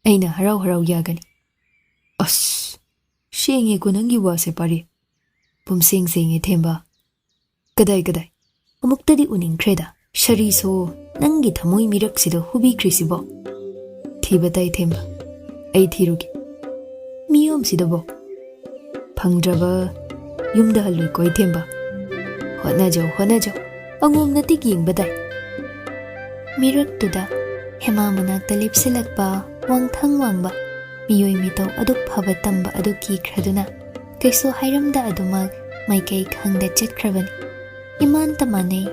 ꯑꯩꯅ ꯍꯔꯥꯎ ꯍꯔꯥꯎ ꯌꯥꯒꯅꯤ꯫ ꯑꯁ, ꯁꯦꯡꯉꯦꯀꯣ ꯅꯪꯒꯤ ꯋꯥꯁꯦ ꯄꯥꯔꯤ꯫ ꯄꯨꯝꯁꯦꯡ ꯁꯦꯡꯉꯦ ꯊꯦꯝꯕ꯫ ꯀꯗꯥꯏ ꯀꯗꯥꯏ? ꯑꯃꯨꯛꯇꯗꯤ ꯎꯅꯤꯡꯈ꯭ꯔꯦꯗ꯫ ꯁꯔꯤꯁꯣ, ꯅꯪꯒꯤ ꯊꯃꯣꯏ ꯃꯤꯔꯛꯁꯤꯗ ꯍꯨꯕꯤꯈ꯭ꯔꯤꯁꯤꯕꯣ? ꯊꯤꯕ ꯇꯥꯏ ꯊꯦꯝꯕ꯫ ꯑꯩ ꯊꯤꯔꯨꯒꯦ꯫ ꯃꯤꯌꯣꯝꯁꯤꯗꯕꯣ? ꯐꯪꯗ꯭ꯔꯕ ꯌꯨꯝꯗ ꯍꯜꯂꯣꯏꯀꯣ ꯏꯊꯦꯝꯕ꯫ ꯍꯣꯠꯅꯖꯧ, ꯍꯣꯠꯅꯖꯧ꯫ ꯑꯉꯣꯝ ꯅꯇꯤꯛ ꯌꯦꯡꯕ ꯇꯥꯏ꯫ ꯃꯤꯔꯛꯇꯨꯗ ꯍꯦꯃꯥ ꯃꯅꯥꯛꯇ ꯂꯦꯞꯁꯤꯜꯂꯛꯄ ꯋꯥꯡꯊꯪ ꯋꯥꯡꯕ ꯃꯤꯑꯣꯏ ꯃꯤꯇꯧ ꯑꯗꯨꯛ ꯐꯕ ꯇꯝꯕ ꯑꯗꯨ ꯀꯤꯈ꯭ꯔꯗꯨꯅ ꯀꯩꯁꯨ ꯍꯥꯏꯔꯝꯗ ꯑꯗꯨꯃꯛ ꯃꯥꯏꯀꯩ ꯈꯪꯗ ꯆꯠꯈ꯭ꯔꯕꯅꯤ꯫ ꯏꯃꯥꯟꯇ ꯃꯥꯟꯅꯩ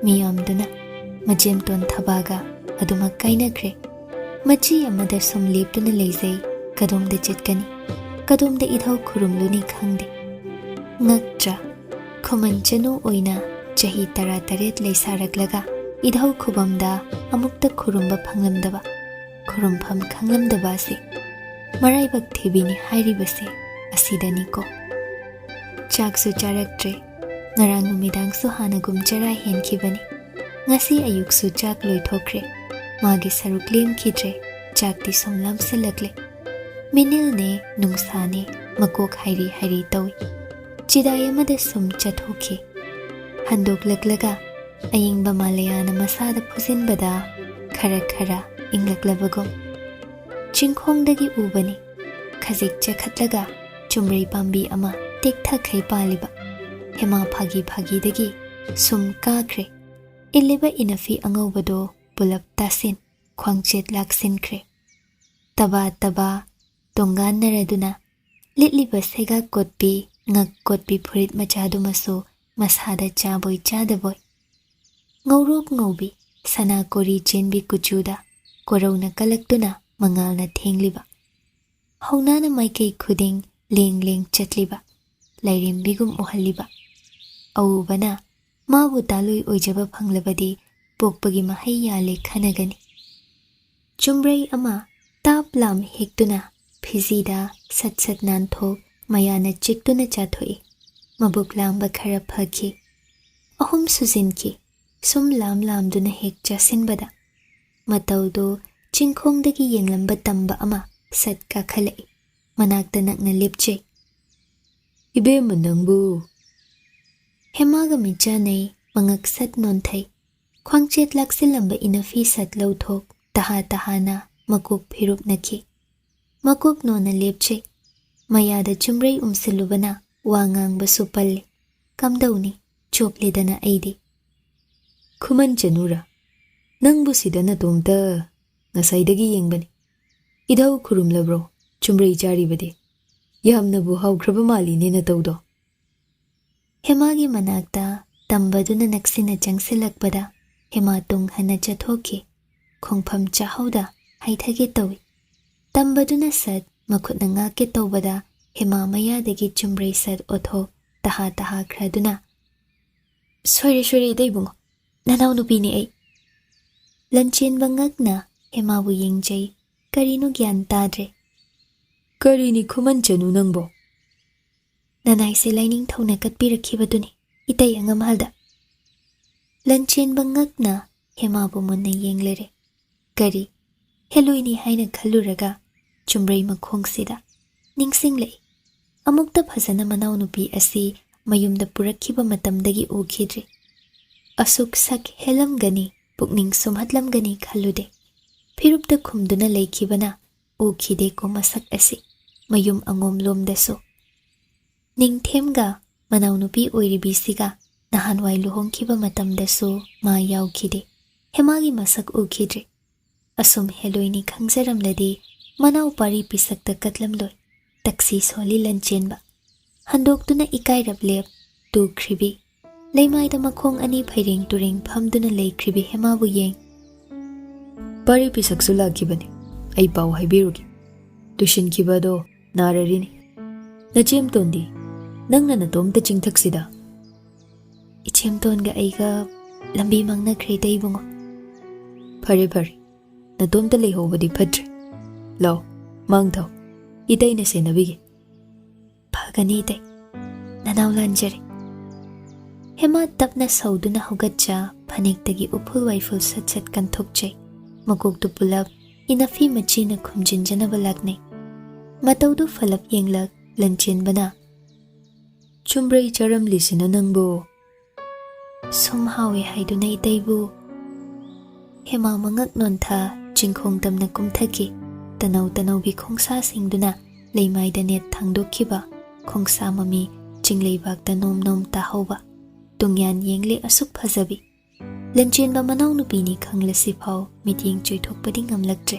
ꯃꯤꯌꯥꯝꯗꯨꯅ ꯃꯆꯦꯝꯇꯣꯟ ꯊꯕꯥꯒ ꯑꯗꯨꯃꯛ ꯀꯥꯏꯅꯈ꯭ꯔꯦ꯫ ꯃꯆꯤ ꯑꯃꯗ ꯁꯨꯝ ꯂꯦꯞꯇꯨꯅ ꯂꯩꯖꯩ꯫ ꯀꯗꯣꯝꯗ ꯆꯠꯀꯅꯤ? ꯀꯗꯣꯝꯗ ꯏꯙꯧ ꯈꯨꯔꯨꯝꯂꯨꯅꯤ ꯈꯪꯗꯦ꯫ ꯉꯛꯇ꯭ꯔꯥ? ꯈꯨꯃꯟ ꯆꯅꯨ ꯑꯣꯏꯅ ꯆꯍꯤ ꯇꯔꯥꯇꯔꯦꯠ ꯂꯩꯁꯥꯔꯛꯂꯒ ꯏꯙꯧ ꯈꯨꯕꯝꯗ ꯑꯃꯨꯛꯇ ꯈꯨꯔꯨꯝꯕ ꯐꯪꯂꯝꯗꯕ, ꯈꯨꯔꯨꯝꯐꯝ ꯈꯪꯂꯝꯗꯕ ꯑꯁꯤ ꯃꯔꯥꯏꯕꯛ ꯊꯤꯕꯤꯅꯤ ꯍꯥꯏꯔꯤꯕꯁꯦ ꯑꯁꯤꯗꯅꯤꯀꯣ꯫ ꯆꯥꯛꯁꯨ ꯆꯥꯔꯛꯇ꯭ꯔꯦ꯫ ꯉꯔꯥꯡ ꯅꯨꯃꯤꯗꯥꯡꯁꯨ ꯍꯥꯟꯅꯒꯨꯝ ꯆꯔꯥ ꯍꯦꯟꯈꯤꯕꯅꯤ꯫ ꯉꯁꯤ ꯑꯌꯨꯛꯁꯨ ꯆꯥꯛ ꯂꯣꯏꯊꯣꯛꯈ꯭ꯔꯦ꯫ ꯃꯥꯒꯤ ꯁꯔꯨꯛ ꯂꯦꯝꯈꯤꯗ꯭ꯔꯦ꯫ ꯆꯥꯛꯇꯤ ꯁꯨꯝ ꯂꯥꯝꯁꯤꯜꯂꯛꯂꯦ꯫ ꯃꯤꯅꯤꯜꯅꯦ, ꯅꯨꯡꯁꯥꯅꯦ, ꯃꯀꯣꯛ ꯍꯥꯏꯔꯤ ꯍꯥꯏꯔꯤ ꯇꯧꯏ꯫ ꯆꯤꯗꯥꯏ ꯑꯃꯗ ꯁꯨꯝ ꯆꯠꯊꯣꯛꯈꯤ꯫ ꯍꯟꯗꯣꯛꯂꯛꯂꯒ ꯑꯏꯪꯕ ꯃꯥꯂꯦꯌꯥꯅ ꯃꯁꯥꯗ ꯐꯨꯖꯤꯟꯕꯗ ꯈꯔ ꯈꯔ ꯏꯪꯂꯛꯂꯕꯒꯨꯝ꯫ ꯆꯤꯡꯈꯣꯡꯗꯒꯤ ꯎꯕꯅꯤ꯫ ꯈꯖꯤꯛ ꯆꯦꯈꯠꯂꯒ ꯆꯨꯝꯔꯩ ꯄꯥꯝꯕꯤ ꯑꯃ ꯇꯦꯛꯊꯈꯩ ꯄꯥꯜꯂꯤꯕ꯫ ꯍꯦꯃꯥ ꯐꯥꯒꯤ ꯐꯥꯒꯤꯗꯒꯤ ꯁꯨꯝ ꯀꯥꯈ꯭ꯔꯦ꯫ ꯏꯜꯂꯤꯕ ꯏꯅꯐꯤ ꯑꯉꯧꯕꯗꯣ ꯄꯨꯂꯞ ꯇꯥꯁꯤꯟ ꯈ꯭ꯋꯥꯡꯆꯦꯠ ꯂꯥꯛꯁꯤꯟꯈ꯭ꯔꯦ꯫ ꯇꯕꯥ ꯇꯕꯥ ꯇꯣꯡꯒꯥꯟꯅꯔꯗꯨꯅ ꯂꯤꯠꯂꯤꯕ ꯁꯦꯒꯥ ꯀꯣꯠꯄꯤ, ꯉꯛ ꯀꯣꯠꯄꯤ ꯐꯨꯔꯤꯠ ꯃꯆꯥꯗꯨꯃꯁꯨ ꯃꯁꯥꯗ ꯆꯥꯕꯣꯏ ꯆꯥꯗꯕꯣꯏ, ꯉꯧꯔꯣꯛ ꯉꯧꯕꯤ ꯁꯅꯥ ꯀꯣꯔꯤ ꯆꯦꯟꯕꯤ ꯀꯨꯆꯨꯗ ꯀꯣꯔꯧꯅ ꯀꯜꯂꯛꯇꯨꯅ ꯃꯉꯥꯜꯅ ꯊꯦꯡꯂꯤꯕ, ꯍꯧꯅꯥꯅ ꯃꯥꯏꯀꯩ ꯈꯨꯗꯤꯡ ꯂꯦꯡ ꯂꯦꯡ ꯆꯠꯂꯤꯕ, ꯂꯥꯏꯔꯦꯝꯕꯤꯒꯨꯝ ꯎꯍꯜꯂꯤꯕ꯫ ꯑꯎꯕꯅ ꯃꯥꯕꯨ ꯇꯥꯂꯣꯏ ꯑꯣꯏꯖꯕ ꯐꯪꯂꯕꯗꯤ ꯄꯣꯛꯄꯒꯤ ꯃꯍꯩ ꯌꯥꯜꯂꯦ ꯈꯟꯅꯒꯅꯤ꯫ ꯆꯨꯝꯕ꯭ꯔꯩ ꯑꯃ ꯇꯥꯞ ꯂꯥꯝ ꯍꯦꯛꯇꯨꯅ ꯐꯤꯖꯤꯗ ꯁꯠ ꯁꯠ ꯅꯥꯟꯊꯣꯛ ꯃꯌꯥꯅ ꯆꯤꯛꯇꯨꯅ ꯆꯥꯊꯣꯛꯏ꯫ ꯃꯕꯨꯛ ꯂꯥꯝꯕ ꯈꯔ ꯐꯈꯤ꯫ ꯑꯍꯨꯝ ꯁꯨꯖꯤꯟꯈꯤ꯫ ꯁꯨꯝ ꯂꯥꯝ ꯂꯥꯝꯗꯨꯅ ꯍꯦꯛ ꯆꯥꯁꯤꯟꯕꯗ ꯃꯇꯧꯗꯨ ꯆꯤꯡꯈꯣꯡꯗꯒꯤ ꯌꯦꯡꯂꯝꯕ ꯇꯝꯕ ꯑꯃ ꯁꯠ ꯀꯥꯈꯠꯂꯛꯏ꯫ ꯃꯅꯥꯛꯇ ꯅꯛꯅ ꯂꯦꯞꯆꯩ꯫ "ꯏꯕꯦꯝꯃ ꯅꯪꯕꯨ!" ꯍꯦꯃꯥꯒ ꯃꯤꯠꯆꯥꯟꯅꯩ, ꯃꯉꯛ ꯁꯠ ꯅꯣꯟꯊꯩ꯫ ꯈ꯭ꯋꯥꯡꯆꯦꯠ ꯂꯥꯛꯁꯤꯜꯂꯝꯕ ꯏꯅꯐꯤ ꯁꯠ ꯂꯧꯊꯣꯛ ꯇꯍꯥ ꯇꯍꯥꯅ ꯃꯀꯣꯛ ꯐꯤꯔꯨꯞꯅꯈꯤ꯫ ꯃꯀꯣꯛ ꯅꯣꯟꯅ ꯂꯦꯞꯆꯩ꯫ ꯃꯌꯥꯗ ꯆꯨꯝꯕ꯭ꯔꯩ ꯎꯝꯁꯤꯜꯂꯨꯕꯅ ꯋꯥ ꯉꯥꯡꯕꯁꯨ ꯄꯜꯂꯦ꯫ ꯀꯝꯗꯧꯅꯤ? ꯆꯣꯞꯂꯦꯗꯅ ꯑꯩꯗꯤ꯫ "ꯈꯨꯃꯟ ꯆꯅꯨꯔꯥ, ꯅꯪꯕꯨ ꯁꯤꯗ ꯅꯇꯣꯝꯇ? ꯉꯁꯥꯏꯗꯒꯤ ꯌꯦꯡꯕꯅꯤ꯫ ꯏꯙꯧ ꯈꯨꯔꯨꯝꯂꯕ꯭ꯔꯣ? ꯆꯨꯝꯕ꯭ꯔꯩ ꯆꯥꯔꯤꯕꯗꯤ? ꯌꯥꯝꯅꯕꯨ ꯍꯥꯎꯈ꯭ꯔꯕ ꯃꯥꯜꯂꯤꯅꯦ ꯅꯇꯧꯗꯣ꯫" ꯍꯦꯃꯥꯒꯤ ꯃꯅꯥꯛꯇ ꯇꯝꯕꯗꯨꯅ ꯅꯛꯁꯤꯟꯅ ꯆꯪꯁꯤꯜꯂꯛꯄꯗ ꯍꯦꯃꯥ ꯇꯨꯡ ꯍꯟꯅ ꯆꯠꯊꯣꯛꯈꯤ꯫ ꯈꯣꯡꯐꯝ ꯆꯥꯍꯧꯗ ꯍꯥꯏꯊꯒꯦ ꯇꯧꯏ꯫ ꯇꯝꯕꯗꯨꯅ ꯁꯠ ꯃꯈꯨꯠꯅ ꯉꯥꯛꯀꯦ ꯇꯧꯕꯗ ꯍꯦꯃꯥ ꯃꯌꯥꯗꯒꯤ ꯆꯨꯝꯕ꯭ꯔꯩ ꯁꯠ ꯑꯣꯊꯣꯛ ꯇꯍꯥ ꯇꯍꯥꯈ꯭ꯔꯗꯨꯅ, "ꯁꯣꯏꯔꯦ, ꯁꯣꯏꯔꯦ, ꯏꯇꯩ ꯏꯕꯨꯡꯉꯣ, ꯅꯅꯥꯎꯅꯨꯄꯤꯅꯦ ꯑꯩ꯫" ꯂꯟꯆꯦꯟꯕ ꯉꯛꯅ ꯍꯦꯃꯥꯕꯨ ꯌꯦꯡꯖꯩ꯫ ꯀꯔꯤꯅꯣ ꯒ꯭ꯌꯥꯟ ꯇꯥꯗ꯭ꯔꯦ꯫ "ꯀꯔꯤꯅꯤ ꯈꯨꯃꯟ ꯆꯅꯨ ꯅꯪꯕꯣ?" "ꯅꯅꯥꯏꯁꯦ ꯂꯥꯏꯅꯤꯡꯊꯧꯅ ꯀꯠꯄꯤꯔꯛꯈꯤꯕꯗꯨꯅꯤ, ꯏꯇꯩ ꯑꯉꯝꯍꯜꯗ꯫" ꯂꯟꯆꯦꯟꯕ ꯉꯛꯅ ꯍꯦꯃꯥꯕꯨ ꯃꯨꯟꯅ ꯌꯦꯡꯂꯔꯦ꯫ ꯀꯔꯤ, ꯍꯦꯂꯣꯏꯅꯤ ꯍꯥꯏꯅ ꯈꯜꯂꯨꯔꯒ ꯆꯨꯝꯕ꯭ꯔꯩ ꯃꯈꯣꯡꯁꯤꯗ ꯅꯤꯡꯁꯤꯡꯂꯛꯏ꯫ ꯑꯃꯨꯛꯇ ꯐꯖꯅ ꯃꯅꯥꯎꯅꯨꯄꯤ ꯑꯁꯤ ꯃꯌꯨꯝꯗ ꯄꯨꯔꯛꯈꯤꯕ ꯃꯇꯝꯗꯒꯤ ꯎꯈꯤꯗ꯭ꯔꯤ꯫ ꯑꯁꯨꯛ ꯁꯛ ꯍꯦꯜꯂꯝꯒꯅꯤ, ꯄꯨꯛꯅꯤꯡ ꯁꯨꯝꯍꯠꯂꯝꯒꯅꯤ ꯈꯜꯂꯨꯗꯦ꯫ ꯐꯤꯔꯨꯞꯇ ꯈꯨꯝꯗꯨꯅ ꯂꯩꯈꯤꯕꯅ ꯎꯈꯤꯗꯦꯀꯣ ꯃꯁꯛ ꯑꯁꯤ ꯃꯌꯨꯝ ꯑꯉꯣꯝꯂꯣꯝꯗꯁꯨ꯫ ꯅꯤꯡꯊꯦꯝꯒ ꯃꯅꯥꯎꯅꯨꯄꯤ ꯑꯣꯏꯔꯤꯕꯤꯁꯤꯒ ꯅꯍꯥꯟꯋꯥꯏ ꯂꯨꯍꯣꯡꯈꯤꯕ ꯃꯇꯝꯗꯁꯨ ꯃꯥ ꯌꯥꯎꯈꯤꯗꯦ꯫ ꯍꯦꯃꯥꯒꯤ ꯃꯁꯛ ꯎꯈꯤꯗ꯭ꯔꯦ꯫ ꯑꯁꯨꯝ ꯍꯦꯂꯣꯏꯅꯤ ꯈꯪꯖꯔꯝꯂꯗꯤ ꯃꯅꯥꯎ ꯄꯥꯔꯤ ꯄꯤꯁꯛꯇ ꯀꯠꯂꯝꯂꯣꯏ꯫ ꯇꯛꯁꯤ ꯁꯣꯜꯂꯤ ꯂꯟꯆꯦꯟꯕ꯫ ꯍꯟꯗꯣꯛꯇꯨꯅ ꯏꯀꯥꯏꯔꯞ ꯂꯦꯞ ꯇꯨꯈ꯭ꯔꯤꯕꯤ꯫ ꯂꯩꯃꯥꯏꯗ ꯃꯈꯣꯡ ꯑꯅꯤ ꯐꯩꯔꯦꯡ ꯇꯨꯔꯦꯡ ꯐꯝꯗꯨꯅ ꯂꯩꯈ꯭ꯔꯤꯕꯤ ꯍꯦꯃꯥꯕꯨ ꯌꯦꯡ꯫ "ꯄꯥꯔꯤ ꯄꯤꯁꯛꯁꯨ ꯂꯥꯛꯈꯤꯕꯅꯤ꯫ ꯑꯩ ꯄꯥꯎ ꯍꯥꯏꯕꯤꯔꯨꯒꯦ꯫ ꯇꯨꯁꯤꯟꯈꯤꯕ ꯑꯗꯣ ꯅꯥꯔꯔꯤꯅꯤ꯫ ꯅꯆꯦꯝꯇꯣꯟꯗꯤ? ꯅꯪꯅ ꯅꯇꯣꯝꯇ ꯆꯤꯡꯊꯛꯁꯤꯗ?" "ꯏꯆꯦꯝꯇꯣꯟꯒ ꯑꯩꯒ ꯂꯝꯕꯤ ꯃꯥꯡꯅꯈ꯭ꯔꯦ ꯏꯇꯩ ꯏꯕꯨꯡꯉꯣ꯫" "ꯐꯔꯦ ꯐꯔꯦ, ꯅꯇꯣꯝꯇ ꯂꯩꯍꯧꯕꯗꯤ ꯐꯠꯇ꯭ꯔꯦ꯫ ꯂꯥꯎ, ꯃꯥꯡ ꯊꯥꯎ, ꯏꯇꯩꯅ ꯁꯦꯟꯅꯕꯤꯒꯦ꯫" "ꯐꯒꯅꯤ ꯏꯇꯩ, ꯅꯅꯥꯎ ꯂꯥꯟꯖꯔꯦ꯫" ꯍꯦꯃꯥ ꯇꯞꯅ ꯁꯧꯗꯨꯅ ꯍꯧꯒꯠꯆ, ꯐꯅꯦꯛꯇꯒꯤ ꯎꯐꯨꯜ ꯋꯥꯏꯐꯨꯜ ꯁꯠ ꯁꯠ ꯀꯟꯊꯣꯛꯆꯩ꯫ ꯃꯀꯣꯛꯇꯨ ꯄꯨꯂꯞ ꯏꯅꯐꯤ ꯃꯆꯤꯅ ꯈꯨꯝꯖꯤꯟꯖꯅꯕ ꯂꯥꯛꯅꯩ꯫ ꯃꯇꯧꯗꯨ ꯐꯂꯞ ꯌꯦꯡꯂꯛ ꯂꯟꯆꯦꯟꯕꯅ, "ꯆꯨꯝꯕ꯭ꯔꯩ ꯆꯥꯔꯝꯂꯤꯁꯤꯅ ꯅꯪꯕꯨ?" "ꯁꯨꯝ ꯍꯥꯎꯏ ꯍꯥꯏꯗꯨꯅ ꯏꯇꯩꯕꯨ꯫" ꯍꯦꯃꯥ ꯃꯉꯛ ꯅꯣꯟꯊ ꯆꯤꯡꯈꯣꯡ ꯇꯝꯅ ꯀꯨꯝꯊꯈꯤ꯫ ꯇꯅꯧ ꯇꯅꯧꯕꯤ ꯈꯣꯡꯁꯥ ꯁꯤꯡꯗꯨꯅ ꯂꯩꯃꯥꯏꯗ ꯅꯦꯠ ꯊꯥꯡꯗꯣꯛꯈꯤꯕ ꯈꯣꯡꯁꯥ ꯃꯃꯤ ꯆꯤꯡꯂꯩꯕꯥꯛꯇ ꯅꯣꯝ ꯅꯣꯝ ꯇꯥꯍꯧꯕ꯫ ꯇꯨꯡꯌꯥꯟ ꯌꯦꯡꯂꯦ ꯑꯁꯨꯛ ꯐꯖꯕꯤ꯫ ꯂꯟꯆꯦꯟꯕ ꯃꯅꯥꯎꯅꯨꯄꯤꯅꯤ ꯈꯪꯂꯁꯤꯐꯥꯎ ꯃꯤꯠꯌꯦꯡ ꯆꯣꯏꯊꯣꯛꯄꯗꯤ ꯉꯝꯂꯛꯇ꯭ꯔꯦ꯫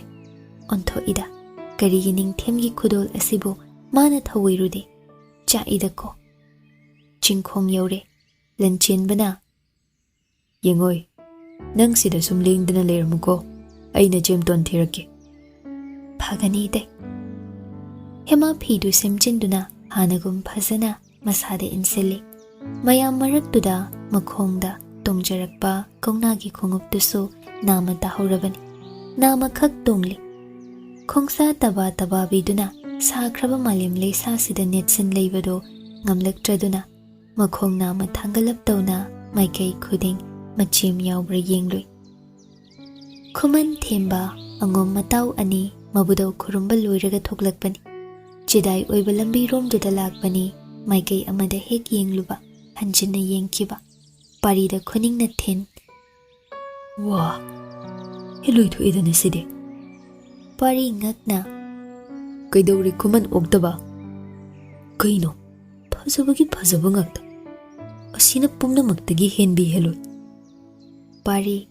ꯑꯣꯟꯊꯣꯛꯏꯗ, ꯀꯔꯤꯒꯤ ꯅꯤꯡꯊꯦꯝꯒꯤ ꯈꯨꯗꯣꯜ ꯑꯁꯤꯕꯨ ꯃꯥꯅ ꯊꯧꯑꯣꯏꯔꯨꯗꯦ? ꯆꯥꯛꯏꯗꯀꯣ꯫ ꯆꯤꯡꯈꯣꯡ ꯌꯧꯔꯦ꯫ ꯂꯟꯆꯦꯟꯕꯅ, "ꯌꯦꯡꯉꯣꯏ, ꯅꯪ ꯁꯤꯗ ꯁꯨꯝ ꯂꯦꯡꯗꯅ ꯂꯩꯔꯝꯃꯨꯀꯣ, ꯑꯩ ꯅꯆꯦꯝꯇꯣꯟ ꯊꯤꯔꯛꯀꯦ꯫" "ꯐꯒꯅꯤ ꯏꯇꯩ꯫" ꯍꯦꯃꯥ ꯐꯤꯗꯨ ꯁꯦꯝꯖꯤꯟꯗꯨꯅ ꯍꯥꯟꯅꯒꯨꯝ ꯐꯖꯅ ꯃꯁꯥꯗ ꯏꯟꯁꯤꯜꯂꯤ꯫ ꯃꯌꯥꯝ ꯃꯔꯛꯇꯨꯗ ꯃꯈꯣꯡꯗ ꯇꯣꯡꯖꯔꯛꯄ ꯀꯧꯅꯥꯒꯤ ꯈꯣꯡꯎꯞꯇꯨꯁꯨ ꯅꯥꯝꯃ ꯇꯥꯍꯧꯔꯕꯅꯤ꯫ ꯅꯥꯝꯃꯈꯛ ꯇꯣꯡꯂꯤ꯫ ꯈꯣꯡꯁꯥ ꯇꯕꯥ ꯇꯕꯥꯕꯤꯗꯨꯅ ꯁꯥꯈ꯭ꯔꯕ ꯃꯥꯂꯦꯝ ꯂꯩꯁꯥꯁꯤꯗ ꯅꯦꯠꯁꯤꯟ ꯂꯩꯕꯗꯨ ꯉꯝꯂꯛꯇ꯭ꯔꯗꯨꯅ ꯃꯈꯣꯡ ꯅꯥꯝꯃ ꯊꯥꯡꯒꯠꯂꯞ ꯇꯧꯅ ꯃꯥꯏꯀꯩ ꯈꯨꯗꯤꯡ ꯃꯆꯦꯝ ꯌꯥꯎꯕ꯭ꯔꯥ ꯌꯦꯡꯂꯨꯏ꯫ ꯈꯨꯃꯟ ꯊꯦꯝꯕ ꯑꯉꯣꯝ ꯃꯇꯥꯎ ꯑꯅꯤ ꯃꯕꯨꯗꯧ ꯈꯨꯔꯨꯝꯕ ꯂꯣꯏꯔꯒ ꯊꯣꯛꯂꯛꯄꯅꯤ꯫ ꯆꯤꯗꯥꯏ ꯑꯣꯏꯕ ꯂꯝꯕꯤꯔꯣꯝꯗꯨꯗ ꯂꯥꯛꯄꯅꯤ꯫ ꯃꯥꯏꯀꯩ ꯑꯃꯗ ꯍꯦꯛ ꯌꯦꯡꯂꯨꯕ, ꯍꯟꯖꯤꯟꯅ ꯌꯦꯡꯈꯤꯕ꯫ ꯄꯥꯔꯤꯗ ꯈꯨꯅꯤꯡꯅ ꯊꯤꯟ꯫ "ꯋꯥ, ꯍꯦꯂꯣꯏ ꯊꯣꯛꯏꯗꯅ ꯁꯤꯗꯤ꯫" ꯄꯥꯔꯤ ꯉꯛꯅ, "ꯀꯩꯗꯧꯔꯦ ꯈꯨꯃꯟ ꯑꯣꯛꯇꯕ? ꯀꯩꯅꯣ, ꯐꯖꯕꯒꯤ ꯐꯖꯕ ꯉꯥꯛꯇ꯫ ꯑꯁꯤꯅ ꯄꯨꯝꯅꯃꯛꯇꯒꯤ ꯍꯦꯟꯕꯤ ꯍꯦꯜꯂꯣꯏ꯫ ꯄꯥꯔꯤ,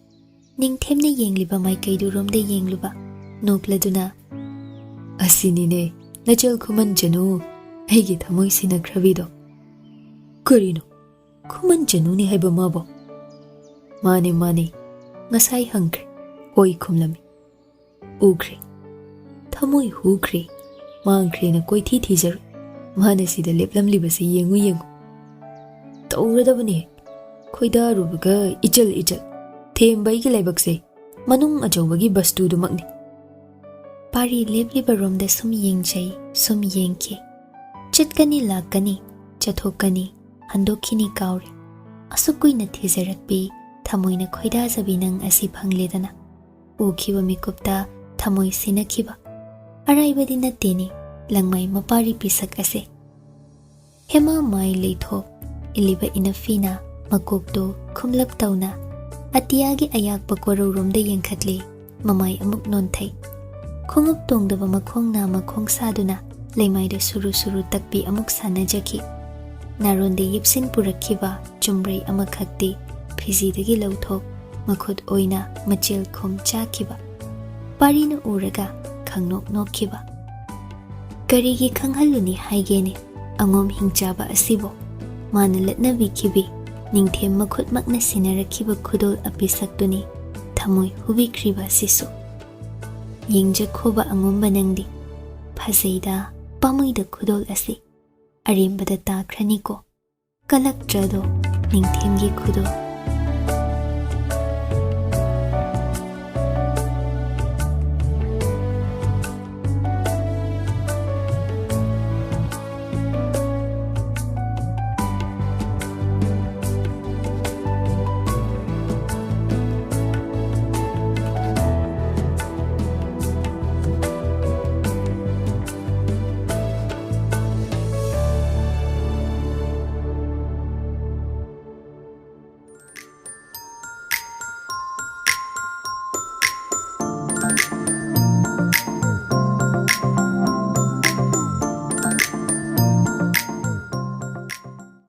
ꯅꯤꯡꯊꯦꯝꯅ ꯌꯦꯡꯂꯤꯕ ꯃꯥꯏꯀꯩꯗꯨꯔꯣꯝꯗ ꯌꯦꯡꯂꯨꯕ, ꯅꯣꯛꯂꯗꯨꯅ, "ꯑꯁꯤꯅꯤꯅꯦ ꯅꯆꯜ ꯈꯨꯃꯟ ꯆꯅꯨ, ꯑꯩꯒꯤ ꯊꯃꯣꯏ ꯁꯤꯟꯅꯈ꯭ꯔꯕꯤꯗꯣ꯫ ꯀꯔꯤꯅꯣ, ꯈꯨꯃꯟ ꯆꯅꯨꯅꯤ ꯍꯥꯏꯕ ꯃꯥꯕꯣ?" "ꯃꯥꯅꯦ, ꯃꯥꯅꯦ, ꯉꯁꯥꯏ ꯍꯪꯈ꯭ꯔꯦ, ꯍꯣꯏ ꯈꯨꯝꯂꯝꯃꯤ꯫ ꯎꯈ꯭ꯔꯦ, ꯊꯃꯣꯏ ꯍꯨꯈ꯭ꯔꯦ, ꯃꯥꯡꯈ꯭ꯔꯦꯅ ꯀꯣꯏꯊꯤ ꯊꯤꯖꯔꯨ꯫ ꯃꯥꯅ ꯁꯤꯗ ꯂꯦꯞꯂꯝꯂꯤꯕꯁꯤ ꯌꯦꯡꯉꯨ, ꯌꯦꯡꯉꯨ꯫ ꯇꯧꯔꯗꯕꯅꯤ, ꯈꯣꯏꯗꯥꯔꯨꯕꯒ ꯏꯆꯜ ꯏꯆꯜ꯫ ꯊꯦꯝꯕ ꯑꯩꯒꯤ ꯂꯥꯏꯕꯛꯁꯦ ꯃꯅꯨꯡ ꯑꯆꯧꯕꯒꯤ ꯕꯁꯇꯨꯗꯨꯃꯛꯅꯤ꯫" ꯄꯥꯔꯤ ꯂꯦꯞꯂꯤꯕ ꯔꯣꯝꯗ ꯁꯨꯝ ꯌꯦꯡꯖꯩ, ꯁꯨꯝ ꯌꯦꯡꯈꯤ꯫ ꯆꯠꯀꯅꯤ, ꯂꯥꯛꯀꯅꯤ, ꯆꯠꯊꯣꯛꯀꯅꯤ, ꯍꯟꯗꯣꯛꯈꯤꯅꯤ ꯀꯥꯎꯔꯦ꯫ ꯑꯁꯨꯛ ꯀꯨꯏꯅ ꯊꯤꯖꯔꯛꯄꯤ, ꯊꯃꯣꯏꯅ ꯈꯣꯏꯗꯥꯖꯕꯤ ꯅꯪ ꯑꯁꯤ ꯐꯪꯂꯦꯗꯅ꯫ ꯎꯈꯤꯕ ꯃꯤꯀꯨꯞꯇ ꯊꯃꯣꯏ ꯁꯤꯟꯅꯈꯤꯕ꯫ ꯑꯔꯥꯏꯕꯗꯤ ꯅꯠꯇꯦꯅꯦ, ꯂꯪꯃꯥꯏ ꯃꯄꯥꯔꯤ ꯄꯤꯁꯛ ꯑꯁꯦ꯫ ꯍꯦꯃꯥ ꯃꯥꯏ ꯂꯩꯊꯣꯛ ꯏꯜꯂꯤꯕ ꯏꯅꯐꯤꯅ ꯃꯀꯣꯛꯇꯨ ꯈꯨꯝꯂꯞ ꯇꯧꯅ ꯑꯇꯤꯌꯥꯒꯤ ꯑꯌꯥꯛꯄ ꯀꯣꯔꯧꯔꯣꯝꯗ ꯌꯦꯡꯈꯠꯂꯤ꯫ ꯃꯃꯥꯏ ꯑꯃꯨꯛ ꯅꯣꯟꯊꯩ꯫ ꯈꯣꯡꯎꯞ ꯇꯣꯡꯗꯕ ꯃꯈꯣꯡꯅ ꯃꯈꯣꯡ ꯁꯥꯗꯨꯅ ꯂꯩꯃꯥꯏꯗ ꯁꯨꯔꯨ ꯁꯨꯔꯨ ꯇꯛꯄꯤ ꯑꯃꯨꯛ ꯁꯥꯟꯅꯖꯈꯤ꯫ ꯅꯥꯔꯣꯟꯗ ꯌꯦꯞꯁꯤꯟ ꯄꯨꯔꯛꯈꯤꯕ ꯆꯨꯝꯕ꯭ꯔꯩ ꯑꯃꯈꯛꯇꯤ ꯐꯤꯖꯤꯗꯒꯤ ꯂꯧꯊꯣꯛ ꯃꯈꯨꯠ ꯑꯣꯏꯅ ꯃꯆꯦꯜ ꯈꯨꯝ ꯆꯥꯈꯤꯕ꯫ ꯄꯥꯔꯤꯅ ꯎꯔꯒ ꯈꯪꯅꯣꯛ ꯅꯣꯛꯈꯤꯕ꯫ ꯀꯔꯤꯒꯤ ꯈꯪꯍꯜꯂꯨꯅꯤ ꯍꯥꯏꯒꯦꯅꯦ ꯑꯉꯣꯝ ꯍꯤꯡꯆꯥꯕ ꯑꯁꯤꯕꯨ? ꯃꯥꯅ ꯂꯠꯅꯕꯤꯈꯤꯕꯤ ꯅꯤꯡꯊꯦꯝ ꯃꯈꯨꯠꯃꯛꯅ ꯁꯤꯟꯅꯔꯛꯈꯤꯕ ꯈꯨꯗꯣꯜ ꯑꯄꯤꯁꯛꯇꯨꯅꯤ ꯊꯃꯣꯏ ꯍꯨꯕꯤꯈ꯭ꯔꯤꯕ ꯑꯁꯤꯁꯨ꯫ ꯌꯦꯡꯖꯈꯣꯕ ꯑꯉꯣꯝꯕ ꯅꯪꯗꯤ꯫ ꯐꯖꯩꯗ ꯄꯥꯝꯃꯨꯏꯗ ꯈꯨꯗꯣꯜ ꯑꯁꯤ꯫ ꯑꯔꯦꯝꯕꯗ ꯇꯥꯈ꯭ꯔꯅꯤꯀꯣ꯫ ꯀꯂꯛꯇ꯭ꯔꯗꯣ ꯅꯤꯡꯊꯦꯝꯒꯤ ꯈꯨꯗꯣꯜ꯫